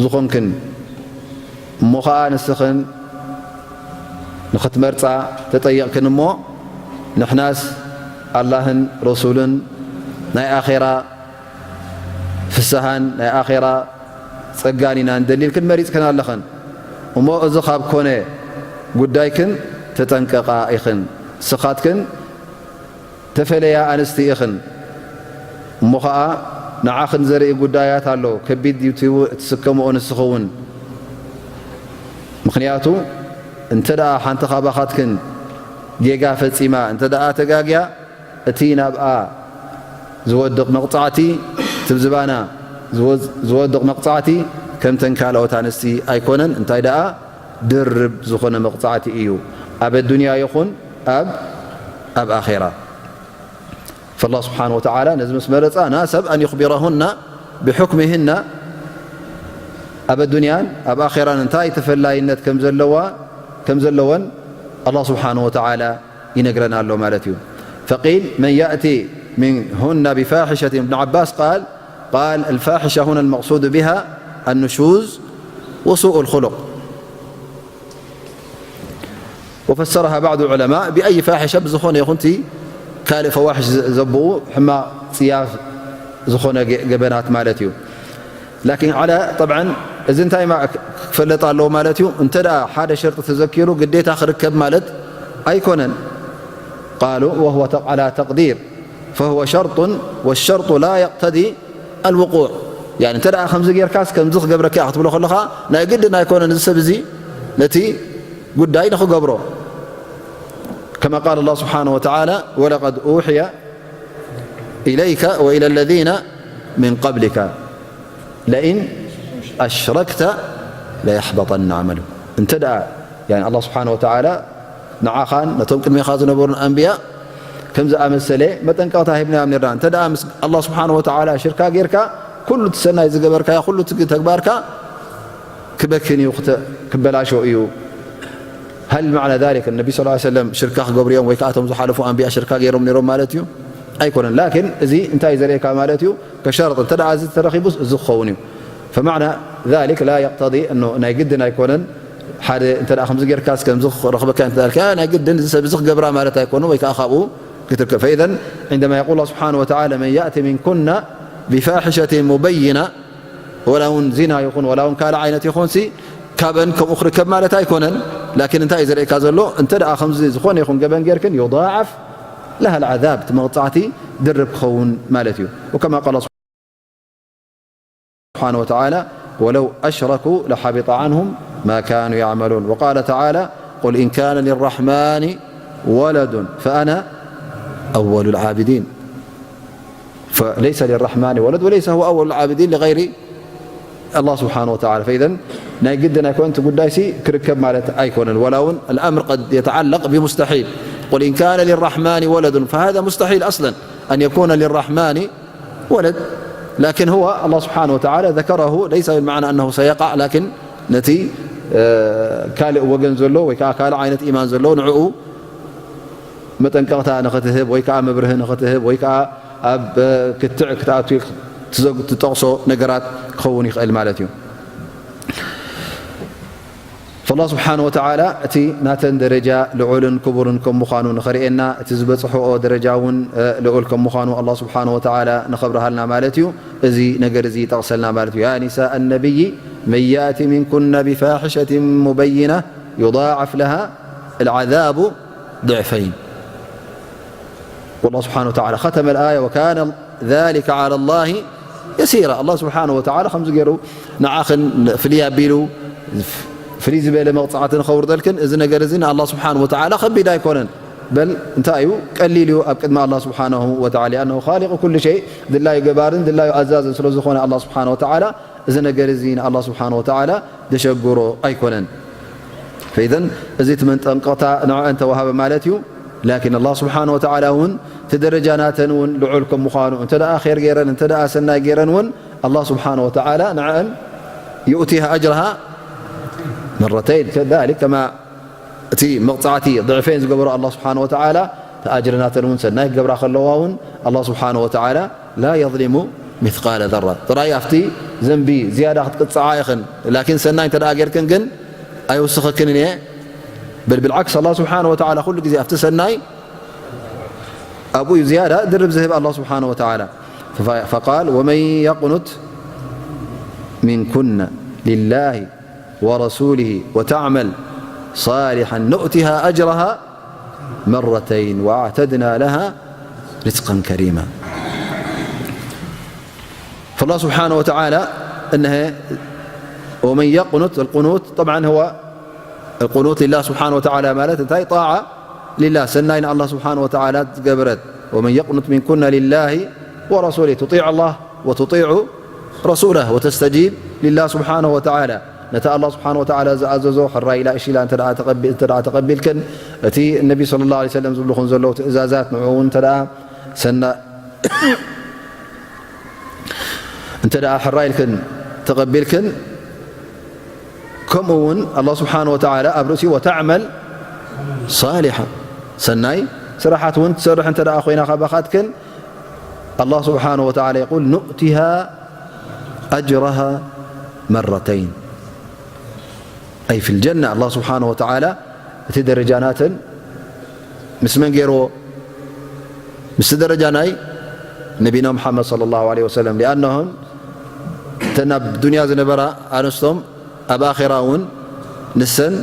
ዝኾንክን እሞ ኸዓ ንስኽን ንኽትመርፃ ተጠየቕክን እሞ ንሕናስ ኣላህን ረሱልን ናይ ኣኼራ ፍስሃን ናይ ኣኼራ ጸጋን ኢና ንደሊ ኢልክን መሪጽክን ኣለኽን። እሞ እዚ ካብ ኮነ ጉዳይክን ተጠንቀቓ ኢኽን። ንስኻትክን ተፈለያ ኣንስቲ ኢኽን። እሞ ኸኣ ንዓኽን ዘርኢ ጉዳያት ኣሎ። ከቢድ እዩ እቲ ትስከምኦ ንስኺ እውን። ምኽንያቱ እንተ ደኣ ሓንቲ ካባኻትክን ጌጋ ፈጺማ፣ እንተ ደኣ ተጋግያ፣ እቲ ናብኣ ዝወድቕ መቕጻዕቲ፣ እቲ ዝባና ዝወ-፣ ዝወድቕ መቕጻዕቲ ከምተን ካልኦት ኣንስቲ ኣይኮነን። እንታይ ደኣ ድርብ ዝኾነ መቕጻዕቲ እዩ፣ ኣብ ኣዱንያ ይኹን ኣብ፣ ኣብ ኣኼራ። ፈላህ ስብሓን ወተዓላ ነዚ ምስ መረጻ፣ ናሰብ ኣን ዩኽቢረሁና ብሑክሚህና ኣብ ኣዱንያን ኣብ ኣኼራን እንታይ ተፈላይነት ከም ዘለዋ፣ ከም ዘለወን ኣላህ ስብሓን ወተዓላ ይነግረና ኣሎ ማለት እዩ። فقيل من يأتي منهن بفاحشة، ابن عباس قال، قال الفاحشة هنا المقصود بها النشوز وسوء الخلق. وفسرها بعض العلماء بأي فاحشة، ብዝኾነ ይኹን እቲ ካልእ ፈዋሕሽ ዘ-፣ ዘብኡ ሕማቕ ጽያፍ ዝኾነ ገ-፣ ገበናት ማለት እዩ። ላኪን ዓላ ጠብዓን እዚ እንታይ ማ-፣ ክፈለጥ ኣለዎ ማለት እዩ። እንተ ደኣ ሓደ ሸርጢ ተዘኪሩ ግዴታ ክርከብ ማለት ኣይኮነን። قالوا وهو ተ-، على تقدير، فهو شرط، والشرط لا يقتضي الوقوع። ያኒ እንተ ደኣ ከምዚ ጌርካስ ከምዚ ክገብረካ እየ ክትብሎ ከለኻ ናይ ግድን ኣይኮነን እዚ ሰብ እዚ ነቲ ጉዳይ ንኽገብሮ። كما قال الله سبحانه وتعالى: ولقد أوحي إليك وإلى الذين من قبلك لئن أشركت ليحبطن عملك. እንተ ደኣ፣ ያኒ፣ ኣላህ ስብሓነ ወተዓላ ንዓኻን ነቶም ቅድሜኻ ዝነበሩን ኣንብያ ከም ዝኣመሰለ መጠንቀቕታ ሂብናዮም ነርና። እንተ ደኣ ምስ ኣላህ ስብሓነ ወተዓላ ሽርካ ጌርካ፣ ኩሉ እቲ ሰናይ ዝገበርካዮ፣ ኩሉ እቲ ተግባርካ ክበክን እዩ፣ ክተ-፣ ክበላሾ እዩ። هل معنى ذلك النبي صلى الله عليه وسلم ሽርካ ክገብሩ እዮም ወይ ከኣ እቶም ዝሓለፉ ኣንብያ ሽርካ ገይሮም ነይሮም ማለት እዩ? ኣይኮነን። ላኪን እዚ እንታይ እዩ ዘርእየካ ማለት እዩ? ከሸርጥ እንተ ደኣ እዚ ተረኺቡስ እዚ ክኸውን እዩ። فمعنى ذلك لا يقتضي أنه ናይ ግድን ኣይኮነን። ሓደ እንተ ደኣ ከምዚ ጌርካስ ከምዚ ክረኽበካ እንተ ደኣ ኢልካ፣ ናይ ግድን እዚ ሰብ እዚ ክገብራ ማለት ኣይኮነን ወይ ከኣ ካብኡ ክትርከብ። فإذا عندما يقول الله سبحانه وتعالى: من يأت منكن بفاحشة مبينة، ወላ እውን ዚና ይኹን ወላ እውን ካልእ ዓይነት ይኹንሲ፣ ካብአን ከምኡ ክርከብ ማለት ኣይኮነን። ላኪን እንታይ እዩ ዘርእየካ ዘሎ? እንተ ደኣ ከምዚ ዝኾነ ይኹን ገበን ጌርክን፣ يضاعف لها العذاب، እቲ መቕጻዕቲ ድርብ ክኸውን ማለት እዩ። وكما قال سبحانه وتعالى: ولو أشركوا لحبط عنهم ما كانوا يعملون. وقال تعالى: قل إن كان للرحمن ولد فأنا أول العابدين. فليس للرحمن ولد وليس هو أول العابدين لغير الله سبحانه وتعالى. فإذا ናይ ግድን ኣይኮነን እቲ ጉዳይሲ ክርከብ ማለት ኣይኮነን። ወላ እውን الأمر قد يتعلق بمستحيل. قل إن كان للرحمن ولد، فهذا مستحيل أصلا أن يكون للرحمن ولد. لكن هو الله سبحانه وتعالى ذكره، ليس بالمعنى أنه سيقع، لكن ነቲ፣ እ፣ ካልእ ወገን ዘሎ ወይ ከኣ ካልእ ዓይነት ኢማን ዘሎ ንዕኡ መጠንቀቕታ ንኽትህብ ወይ ከኣ መብርሂ ንኽትህብ ወይ ከኣ ኣብ ክትዕ ክትኣቱ ትዘግ-፣ ትጠቕሶ ነገራት ክኸውን ይኽእል ማለት እዩ። ፈላህ ስብሓን ወተዓላ እቲ ናተን ደረጃ ልዑልን ክቡርን ከም ምዃኑ ንኸርእየና፣ እቲ ዝበጽሕኦ ደረጃ እውን፣ እ፣ ልዑል ከም ምዃኑ ኣላህ ስብሓን ወተዓላ ንኸብርሃልና ማለት እዩ። እዚ ነገር እዚ ይጠቕሰልና ማለት እዩ። يا نساء النبي من يأت منكن بفاحشة مبينة يضاعف لها العذاب ضعفين. والله سبحانه وتعالى ختم الآية: وكان ذلك على الله يسيرا. ኣላህ ስብሓን ወተዓላ ከምዚ ገይሩ ንዓኽን ፍልይ ኣቢሉ ፍልይ ዝበለ መቕጻዕቲ ንኸውርደልክን፣ እዚ ነገር እዚ ንኣላህ ስብሓን ወተዓላ ከቢድ ኣይኮነን። በል እንታይ እዩ? ቀሊል እዩ ኣብ ቅድሚ ኣላህ ስብሓንሁ ወተዓላ። لأنه خالق كل شيء፣ ድላዩ ገባርን ድላዩ ኣዛዝን ስለ ዝኾነ ኣላህ ስብሓን ወተዓላ፣ እዚ ነገር እዚ ንኣላህ ስብሓን ወተዓላ ዘሸግሮ ኣይኮነን። فإذا እዚ እቲ መንጠንቀቕታ ንዕአን ተዋሃበ ማለት እዩ። ላኪን ኣላህ ስብሓን ወተዓላ እውን እቲ ደረጃ ናተን እውን ልዑል ከም ምዃኑ፣ እንተ ደኣ ኼር ገይረን፣ እንተ ደኣ ሰናይ ገይረን እውን ኣላህ ስብሓን ወተዓላ ንዕአን يؤتيها أجرها مرتين كذلك كما እቲ መቕጻዕቲ ضعفين ዝገበሮ ኣላህ ስብሓን ወተዓላ፣ እቲ ኣጅሪ ናተን እውን ሰናይ ክገብራ ከለዋ እውን ኣላህ ስብሓን ወተዓላ لا يظلم مثقال ذرة። ጥራይ ኣብቲ ዘንቢ ዝያዳ ክትቅጽዓ ኢኽን፣ ላኪን ሰናይ እንተ ደኣ ጌርክን ግን ኣይውስኸክንን እየ። በል ብልዓክስ ኣላህ ስብሓን ወተዓላ ኩሉ ግዜ ኣብቲ ሰናይ ኣብኡ እዩ ዝያዳ ድርብ ዝህብ ኣላህ ስብሓን ወተዓላ። فقال: ومن يقنت منكن لله ورسوله وتعمل صالحا نؤتها أجرها مرتين وأعتدنا لها رزقا كريما. فالله سبحانه وتعالى إنه ومن يقنت، القنوت طبعا هو القنوت لله سبحانه وتعالى ማለት እንታይ? طاعة لله، ሰናይ ንኣላህ ስብሓን ወተዓላ ዝገበረት። ومن يقنت منكن لله ورسوله، تطيع الله وتطيع رسوله وتستجيب لله سبحانه وتعالى። ነቲ ኣላህ ስብሓን ወተዓላ ዝኣዘዞ ሕራይ ኢላ እሺ ኢላ እንተ ደኣ ተቐቢ-፣ እንተ ደኣ ተቐቢልክን፣ እቲ ነቢ ሰለላሁ ዐለይሂ ወሰለም ዝብልኹን ዘለዉ ትእዛዛት ንዕኡ እውን እንተ ደኣ ሰና-፣ እንተ ደኣ ሕራይ ኢልክን ተቐቢልክን፣ ከምኡ እውን ኣላህ ስብሓን ወተዓላ ኣብ ርእሲ ወተዕመል ሳሊሓ፣ ሰናይ ስራሓት እውን ትሰርሕ እንተ ደኣ ኮይና ካባኻትክን፣ ኣላህ ስብሓን ወተዓላ የቁል ኑእቲሃ ኣጅራሃ መረተይን። ኣይ ፊል ጀና፣ ኣላህ ስብሓን ወተዓላ እቲ ደረጃ ናተን ምስ መን ገይርዎ? ምስቲ ደረጃ ናይ ነቢና ሙሓመድ ሰለላሁ ዐለይሂ ወሰለም። ሊኣነሁን እተን ኣብ ዱንያ ዝነበራ ኣንስቶም ኣብ ኣኼራ እውን ንሰን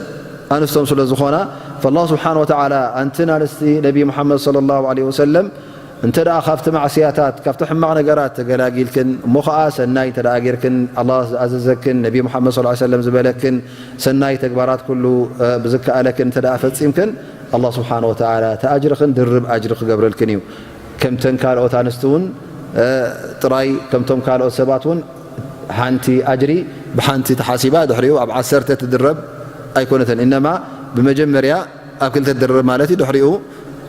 ኣንስቶም ስለ ዝኾና፣ ፈላህ ስብሓን ወተዓላ ኣንትን ኣንስቲ ነቢ ሙሓመድ ሰለላሁ ዐለይሂ ወሰለም እንተ ደኣ ካብቲ ማዕስያታት፣ ካብቲ ሕማቕ ነገራት ተገላጊልክን፣ እሞ ኸዓ ሰናይ እንተ ደኣ ጌርክን፣ ኣላህ ዝኣዘዘክን፣ ነቢ ሙሓመድ ሰለላሁ ዐለይሂ ወሰለም ዝበለክን ሰናይ ተግባራት ኩሉ፣ እ፣ ብዝከኣለክን እንተ ደኣ ፈጺምክን፣ ኣላህ ስብሓን ወተዓላ እቲ ኣጅርኽን ድርብ ኣጅሪ ክገብረልክን እዩ። ከምተን ካልኦት ኣንስቲ እውን፣ እ፣ ጥራይ ከምቶም ካልኦት ሰባት እውን ሓንቲ ኣጅሪ ብሓንቲ ተሓሲባ ድሕሪኡ ኣብ ዓሰርተ ትድረብ ኣይኮነትን። እነማ ብመጀመርያ ኣብ ክልተ ትድረብ ማለት እዩ፣ ድሕሪኡ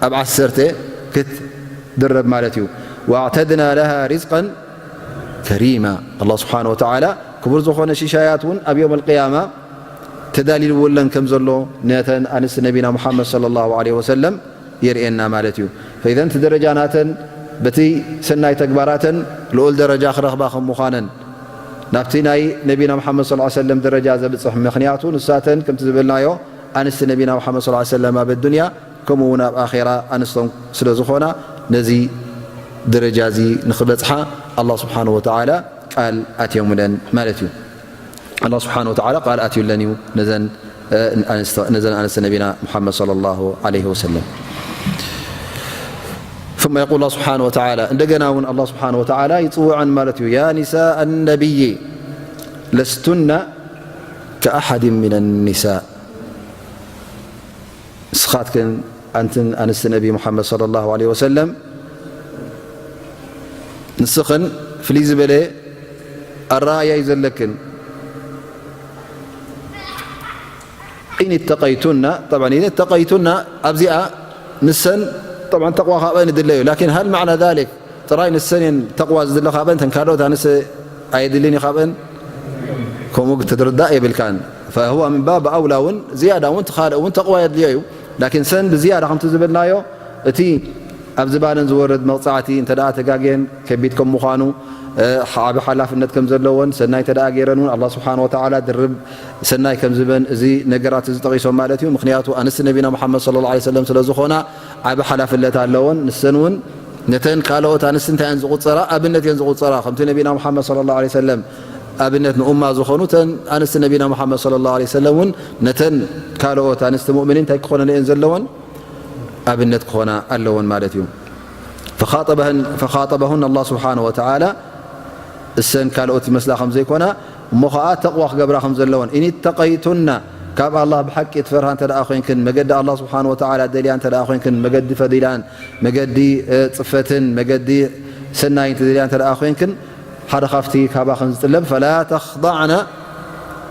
ኣብ ዓሰርተ ክትድረብ ማለት እዩ። ወኣዕተድና ለሃ ሪዝቀን ከሪማ። ኣላህ ስብሓን ወተዓላ ክቡር ዝኾነ ሽሻያት እውን ኣብ የውም ኣልቅያማ ተዳሊልወለን ከም ዘሎ ነተን ኣንስቲ ነቢና ሙሓመድ ሰለላሁ ዐለይሂ ወሰለም የርእየና ማለት እዩ። ፈኢዘን እቲ ደረጃ ናተን በቲ ሰናይ ተግባራተን ልኡል ደረጃ ክረኽባ ከም ምዃነን ናብቲ ናይ ነቢና ሙሓመድ ሰለላሁ ዐለይሂ ወሰለም ደረጃ ዘብጽሕ፣ ምኽንያቱ ንሳተን ከምቲ ዝበልናዮ ኣንስቲ ነቢና ሙሓመድ ሰለላሁ ዐለይሂ ወሰለም ኣብ ኣዱንያ ከምኡ እውን ኣብ ኣኼራ ኣንስቶም ስለ ዝኾና ነዚ ደረጃ እዚ ንኽበጽሓ ኣላህ ስብሓነሁ ወተዓላ ቃል ኣትዮምለን ማለት እዩ። ኣላህ ስብሓነሁ ወተዓላ ቃል ኣትዩለን እዩ ነዘን፣ እ፣ ኣንስተ-፣ ነዘን ኣንስቲ ነቢና ሙሓመድ ሰለላሁ ዐለይሂ ወሰለም። ثم يقول الله سبحانه وتعالى، እንደገና እውን ኣላህ ስብሓነሁ ወተዓላ ይጽውዐን ማለት እዩ። يا نساء النبي لستن كأحد من النساء። ንስኻትክን ኣንትን ኣንስቲ ነቢ ሙሓመድ ሰለላሁ ዐለይሂ ወሰለም፣ ንስኽን ፍልይ ዝበለ ኣረኣእያ እዩ ዘለክን። ኢን እተቀይቱና፣ ጠብዓን፣ ኢን እተቀይቱና፣ ኣብዚኣ ንሰን፣ ጠብዓን፣ ተቕዋ ካብአን ይድለ እዩ። ላኪን ሃል መዕና ዛሊክ ጥራይ ንሰን እየን ተቕዋ ዝድለ ካብአን፣ ተን ካልኦት ኣንስቲ ኣየድልን እዩ ካብአን? ከምኡ ክትርዳእ የብልካን። ፈሁወ ምን ባብ ኣውላ እውን፣ ዝያዳ እውን፣ እቲ ካልእ እውን ተቕዋ የድልዮ እዩ። ላኪን ሰን ብዝያዳ ከምቲ ዝበልናዮ፣ እቲ ኣብ ዝባነን ዝወርድ መቕጻዕቲ እንተ ደኣ ተጋግየን ከቢድ ከም ምዃኑ፣ እ፣ ዓቢ ሓላፍነት ከም ዘለወን፣ ሰናይ እንተ ደኣ ገይረን እውን ኣላህ ስብሓነሁ ወተዓላ ድርብ ሰናይ ከም ዝበን እዚ ነገራት እዚ ጠቒሶም ማለት እዩ። ምኽንያቱ ኣንስቲ ነቢና ሙሓመድ ሰለላሁ ዐለይሂ ወሰለም ስለ ዝኾና ዓቢ ሓላፍነት ኣለወን። ንሰን እውን ነተን ካልኦት ኣንስቲ እንታይ እየን ዝቑጸራ? ኣብነት እየን ዝቑጸራ። ከምቲ ነቢና ሙሓመድ ሰለላሁ ዐለይሂ ወሰለም ኣብነት ንኡማ ዝኾኑ፣ እተን ኣንስቲ ነቢና ሙሓመድ ሰለላሁ ዐለይሂ ወሰለም እውን ነተን ካልኦት ኣንስቲ ሙእሚኒን እንታይ ክኾነን እየን ዘለወን? ኣብነት ክኾና ኣለወን ማለት እዩ። ፈኻጠበህን-፣ ፈኻጠበሁን ኣላህ ስብሓነሁ ወተዓላ፣ እሰን ካልኦት ይመስላ ከም ዘይኮና፣ እሞ ኸዓ ተቕዋ ክገብራ ከም ዘለወን። ኢን ተቀይቱና፣ ካብ ኣላህ ብሓቂ ትፈርሃ እንተ ደኣ ኮይንክን፣ መገዲ ኣላህ ስብሓነሁ ወተዓላ ደልያ እንተ ደኣ ኮይንክን፣ መገዲ ፈዲላን፣ መገዲ፣ እ፣ ጽፈትን፣ መገዲ ሰናይን ትደልያ እንተ ደኣ ኮይንክን፣ ሓደ ካብቲ ካባኽን ዝጥለብ፣ ፈላ ተኽضዕነ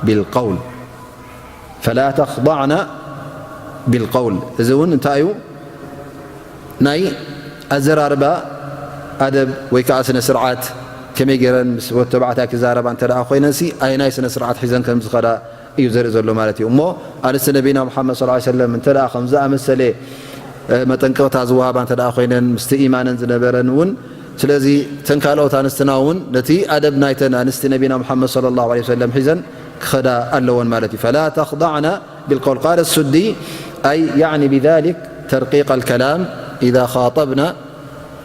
ቢልቀውል። ፈላ ተኽضዕነ ቢልቀውል። እዚ እውን እንታይ እዩ? ናይ ኣዘራርባ ኣደብ ወይ ከዓ ስነ ስርዓት፣ ከመይ ገይረን ምስ ወዲ ተባዕታይ ክዛረባ እንተ ደኣ ኮይነንሲ፣ ኣየናይ ስነ ስርዓት ሒዘን ከም ዝኸዳ እዩ ዘርኢ ዘሎ ማለት እዩ። እሞ ኣንስቲ ነቢና ሙሓመድ ሰለላሁ ዐለይሂ ወሰለም እንተ ደኣ ከም ዝኣመሰለ፣ እ፣ መጠንቀቕታ ዝወሃባ እንተ ደኣ ኮይነን፣ ምስቲ ኢማነን ዝነበረን እውን፣ ስለዚ እተን ካልኦት ኣንስትና እውን ነቲ ኣደብ ናይተን ኣንስቲ ነቢና ሙሓመድ ሰለላሁ ዐለይሂ ወሰለም ሒዘን ክኸዳ ኣለወን ማለት እዩ። ፈላ ተኽضዕነ ቢልቀውል። ቃለ ሱዲ፣ ኣይ ያዕኒ ብዛሊክ ተርቂቀ ልከላም ኢዛ ኻጠብነ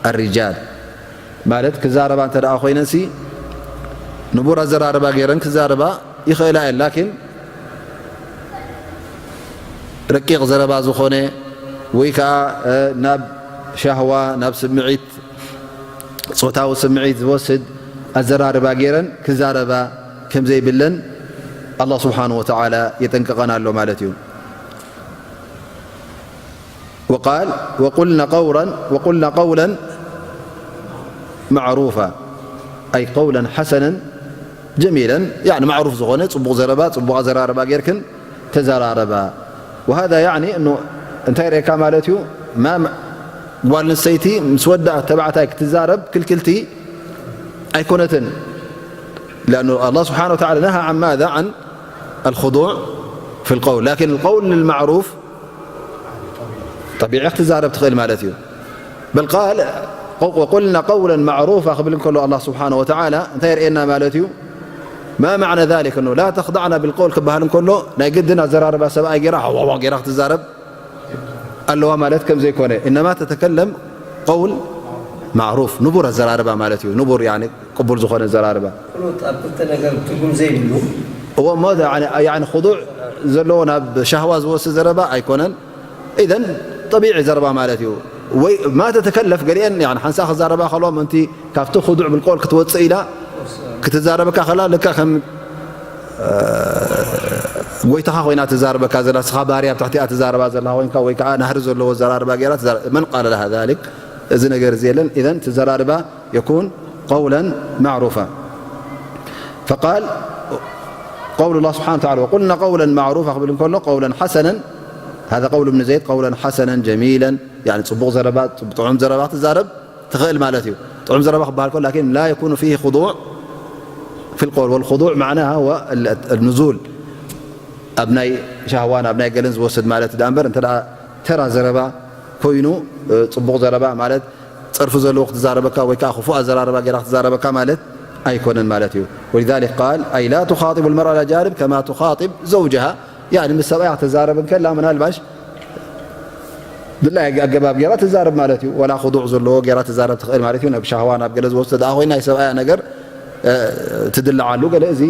ኣሪጃል። ማለት ክዛረባ እንተ ደኣ ኮይነንሲ፣ ንቡር ኣዘራርባ ገይረን ክዛረባ ይኽእላ እየን። ላኪን ረቂቕ ዘረባ ዝኾነ ወይ ከዓ ናብ ሻህዋ፣ ናብ ስምዒት፣ ጾታዊ ስምዒት ዝወስድ ኣዘራርባ ገይረን ክዛረባ ከምዘይብለን ኣላህ ስብሓንሁ ወተዓላ የጠንቅቐን ኣሎ ማለት እዩ። وقال وقلن قولا وقلن قولا معروفا أي قولا حسنا جميلا يعني معروف ዝኾነ ጽቡቕ ዘረባ ጽቡቕ ኣዘራርባ ጌርክን ተዘራረባ وهذا يعني أنه እንታይ ርእካ ማለት እዩ ጓል ኣንስተይቲ ምስ ወዳ ተባዕታይ ክትዛረብ ክልክልቲ ኣይኮነትን لأنه الله سبحانه وتعالى نهى عن ماذا عن الخضوع في القول لكن القول المعروف طبيعي ክትዛረብ ትኽእል ማለት እዩ በል ቃል وقلن قولا معروفا ክብል እንከሎ ኣላህ ስብሓን ወተዓላ እንታይ የርእየና ማለት እዩ ما معنى ذلك أنه لا تخضعن بالقول ክበሃል እንከሎ ናይ ግድን ኣዘራርባ ሰብኣይ ጌራ ሃዋዋ ጌራ ክትዛረብ ኣለዋ ማለት ከም ዘይኮነ إنما تتكلم قول معروف ንቡር ኣዘራርባ ማለት እዩ ንቡር ቅቡል ዝኾነ ኣዘራርባ ኣብ ክልተ ነገር ትርጉም ዘይብሉ እዎ እሞ ኹዱዕ ዘለዎ ናብ ሻህዋ ዝወስድ ዘረባ ኣይኮነን إذن طبيعي ዘረባ ማለት እዩ ወይ ما تتكلف ገሊአን ሓንሳ ክዛረባ ከለዋ ምእንቲ ካብቲ ኹዱዕ بالقول ክትወፅእ ኢላ ክትዛረበካ ከላ ልካ ከም ጎይታኻ ኮይና ትዛረበካ ዘላ ስኻ ባርያ ኣብ ትሕቲኣ ትዛረባ ዘላ ኮይንካ ወይ ከዓ ናህሪ ዘለዎ ኣዘራርባ ገይራ من قال لها ذلك እዚ ነገር እዚ የለን إذن ትዘራርባ يكون قولا معروفا فقال قول الله سبحانه وتعالى وقلن قولا معروفا ክብል እንከሎ قولا حسنا هذا قول ابن زيد قولا حسنا جميلا يعني ጽቡቕ ዘረባ ጥዑም ዘረባ ትዛረብ ትኽእል ማለት እዩ ጥዑም ዘረባ ክበሃል ከሎ لكن لا يكون فيه خضوع في القول والخضوع معناها هو النزول ኣብ ናይ ሻህዋን ኣብ ናይ ገለን ዝወስድ ማለት ዳ እምበር እንተ ተራ ዘረባ ኮይኑ ጽቡቕ ዘረባ ማለት ጸርፊ ዘለዎ ክትዛረበካ ወይ ከዓ ክፉእ ኣዘራረባ ጌራ ክትዛረበካ ማለት ኣይኮነን ማለት እዩ ولذلك قال أي لا تخاطب المرأة الأجانب كما تخاطب زوجها يعني ምስ ሰብኣያ ክትዛረብ እንከላ ምናልባሽ ድላይ ኣገባብ ጌራ ትዛረብ ማለት እዩ ወላ ክዱዕ ዘለዎ ጌራ ትዛረብ ትኽእል ማለት እዩ ናብ ሻህዋ ናብ ገለ ዝወስዶ ደኣ ኮይና ናይ ሰብኣያ ነገር ትድልዓሉ ገለ እዚ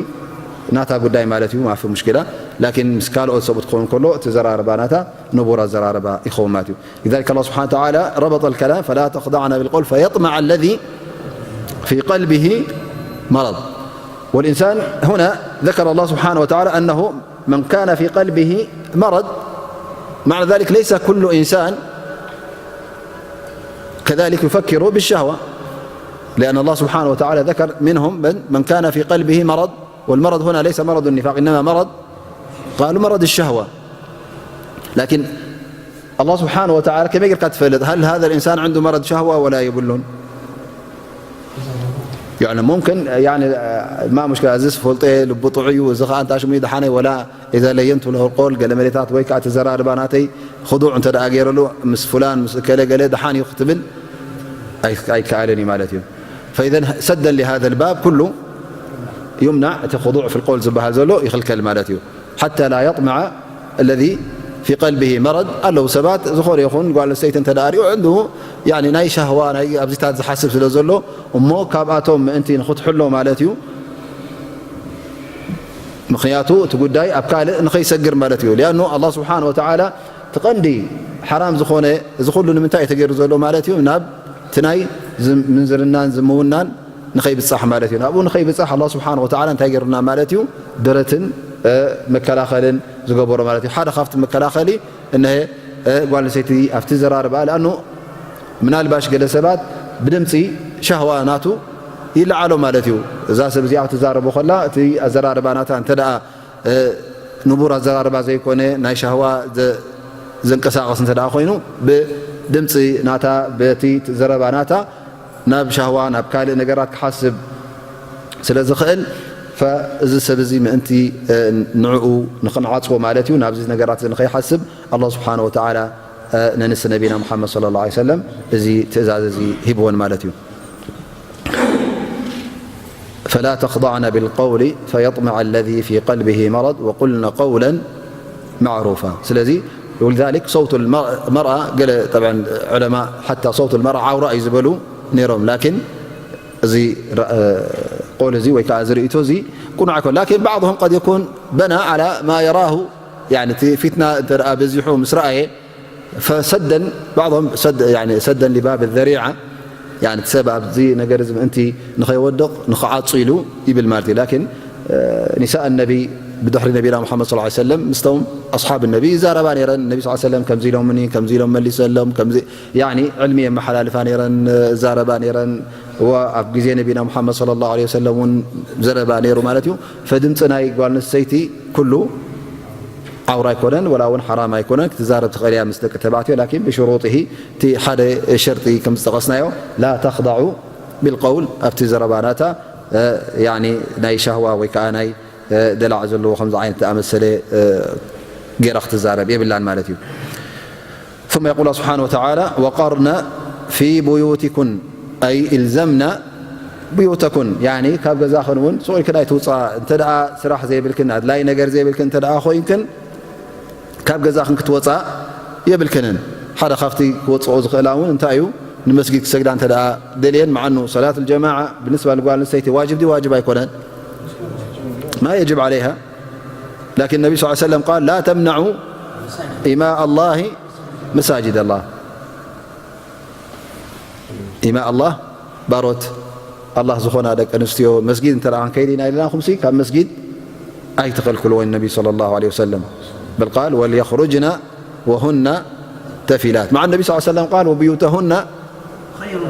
ናታ ጉዳይ ማለት እዩ ማፊ ሙሽኪላ ላኪን ምስ ካልኦት ሰብኡት ክኸውን ከሎ እቲ ዘራረባ ናታ ንቡር ኣዘራረባ ይኸውን ማለት እዩ لذلك الله سبحانه وتعالى ربط الكلام فلا تخضعن بالقول فيطمع الذي في قلبه مرض والإنسان هنا ذكر الله سبحانه وتعالى أنه من كان في قلبه مرض معنى ذلك ليس كل إنسان كذلك يفكر بالشهوة لأن الله سبحانه وتعالى ذكر منهم من, من كان في قلبه مرض والمرض هنا ليس مرض النفاق إنما مرض قالوا مرض الشهوة لكن الله سبحانه وتعالى كم يقدر تفلت هل هذا الإنسان عنده مرض شهوة ولا يبلون يعني ممكن يعني ما مشكلة أزيز فلطي لبطعي وزخان تاشمي دحاني ولا إذا لينت له القول قال مليتات ويك أتزرار باناتي خضوع أنت دا أجير له مس فلان مس كلا قال دحاني يختبل ኣይከኣልን እዩ ማለት እዩ فإذا سدا لهذا الباب كله يمنع እቲ خضوع في القول ዝበሃል ዘሎ ይኽልከል ማለት እዩ حتى لا يطمع الذي في قلبه مرض ኣለዉ ሰባት ዝኾነ ይኹን ጓል ኣንስተይቲ እንተ ደኣ ሪኡ عنده يعني ናይ ሻህዋ ናይ ኣብዚታት ዝሓስብ ስለ ዘሎ እሞ ካብኣቶም ምእንቲ ንኽትሕሎ ማለት እዩ ምኽንያቱ እቲ ጉዳይ ኣብ ካልእ ንኸይሰግር ማለት እዩ لأنه الله سبحانه وتعالى እቲ ቀንዲ ሓራም ዝኾነ እዚ ኩሉ ንምንታይ እዩ ተገይሩ ዘሎ ማለት እዩ ናብ እቲ ናይ ምንዝርናን ዝምውናን ንኸይብፃሕ ማለት እዩ ናብኡ ንኸይብፃሕ ኣላ ስብሓን ወተዓላ እንታይ ገይሩና ማለት እዩ ደረትን መከላኸልን ዝገበሮ ማለት እዩ ሓደ ካብቲ መከላኸሊ እነሀ ጓል ኣንስተይቲ ኣብቲ ዘራርባ ለኣኑ ምናልባሽ ገለ ሰባት ብድምፂ ሻህዋ ናቱ ይለዓሎ ማለት እዩ እዛ ሰብ እዚኣ ክትዛረቦ ከላ እቲ ኣዘራርባ ናታ እንተ ንቡር ኣዘራርባ ዘይኮነ ናይ ሻህዋ ዘንቀሳቐስ እንተ ኮይኑ ብድምፂ ናታ በቲ ዘረባ ናታ ናብ ሻህዋ ናብ ካልእ ነገራት ክሓስብ ስለ ዝኽእል እዚ ሰብ እዚ ምእንቲ ንዕኡ ንክንዓፅዎ ማለት እዩ ናብዚ ነገራት እዚ ንኸይሓስብ ኣላ ስብሓን ወተዓላ ነንስ ነቢና ሙሓመድ صلى الله عليه وسلم እዚ ትእዛዝ እዚ ሂብወን ማለት እዩ فلا تخضعن بالقول فيطمع الذي في قلبه مرض وقلن قولا معروفا ስለዚ ولذلك صوت المرأة ገለ طبعا علماء حتى صوت المرأة عورة እዩ ዝበሉ ነይሮም لكن እዚ قول እዚ ወይ ከዓ እዚ ርእይቶ እዚ ቅኑዕ ኣይኮን። لكن بعضهم قد يكون بنى على ما يراه، يعني እቲ ፊትና እንተ ደኣ በዚሑ ምስ ረኣየ فسدا بعضهم سد، يعني سدا لباب الذريعة، يعني እቲ ሰብ ኣብዚ ነገር እዚ ምእንቲ ንኸይወድቕ ንኽዓጹ ኢሉ ይብል ማለት እዩ። لكن نساء النبي ብድሕሪ ነቢና محمد صلى الله عليه وسلم ምስቶም أصحاب النبي ይዛረባ ነይረን። ነቢ صلى الله عليه وسلم ከምዚ ኢሎምኒ፣ ከምዚ ኢሎም መሊሰሎም፣ ከምዚ يعني ዕልሚ የመሓላልፋ ነይረን፣ ዛረባ ነይረን። ወኣብ ግዜ ነቢና ሙሓመድ صلى الله عليه وسلم እውን ዘረባ ነይሩ ማለት እዩ። ፈድምፂ ናይ ጓል ኣንስተይቲ ኩሉ ዓውራ ኣይኮነን፣ ወላ እውን ሓራም ኣይኮነን፣ ክትዛረብ ትኽእል እያ ምስ ደቂ ተባዕትዮ። ላኪን ብሽሩጢሂ እቲ ሓደ ሸርጢ ከም ዝጠቐስናዮ لا تخضع بالقول ኣብቲ ዘረባ ናታ ያኒ ናይ ሻህዋ ወይ ከዓ ናይ ደላዕ ዘለዎ ከምዚ ዓይነት ዝኣመሰለ ጌራ ክትዛረብ የብላን ማለት እዩ። ثم يقول الله سبحانه وتعالى وقرن في بيوتكن أي الزمن بيوتكن يعني ካብ ገዛኽን እውን ሱቕ ኢልክን ኣይትውፃ እንተ ደኣ ስራሕ ዘይብልክን ኣድላይ ነገር ዘይብልክን እንተ ደኣ ኮይንክን ካብ ገዛኽን ክትወፃ የብልክንን። ሓደ ካብቲ ክወፅኦ ዝኽእላ እውን እንታይ እዩ? ንመስጊድ ክሰግዳ እንተ ደኣ ደልየን መዓኑ ሰላት الجماعة بالنسبة ንጓል ኣንስተይቲ ዋጅብ ድዩ ዋጅብ ኣይኮነን? ما يجب عليها لكن النبي صلى الله عليه وسلم قال لا تمنعوا إماء الله مساجد الله. إماء الله ባሮት ኣላህ ዝኾና ደቂ ኣንስትዮ መስጊድ እንተ ደኣ ክንከይድ ኢና ኢልና ኹምሲ ካብ መስጊድ ኣይትኸልክልወን ነቢ صلى الله عليه وسلم بل قال وليخرجن وهن تفلات مع النبي صلى الله عليه وسلم قال وبيوتهن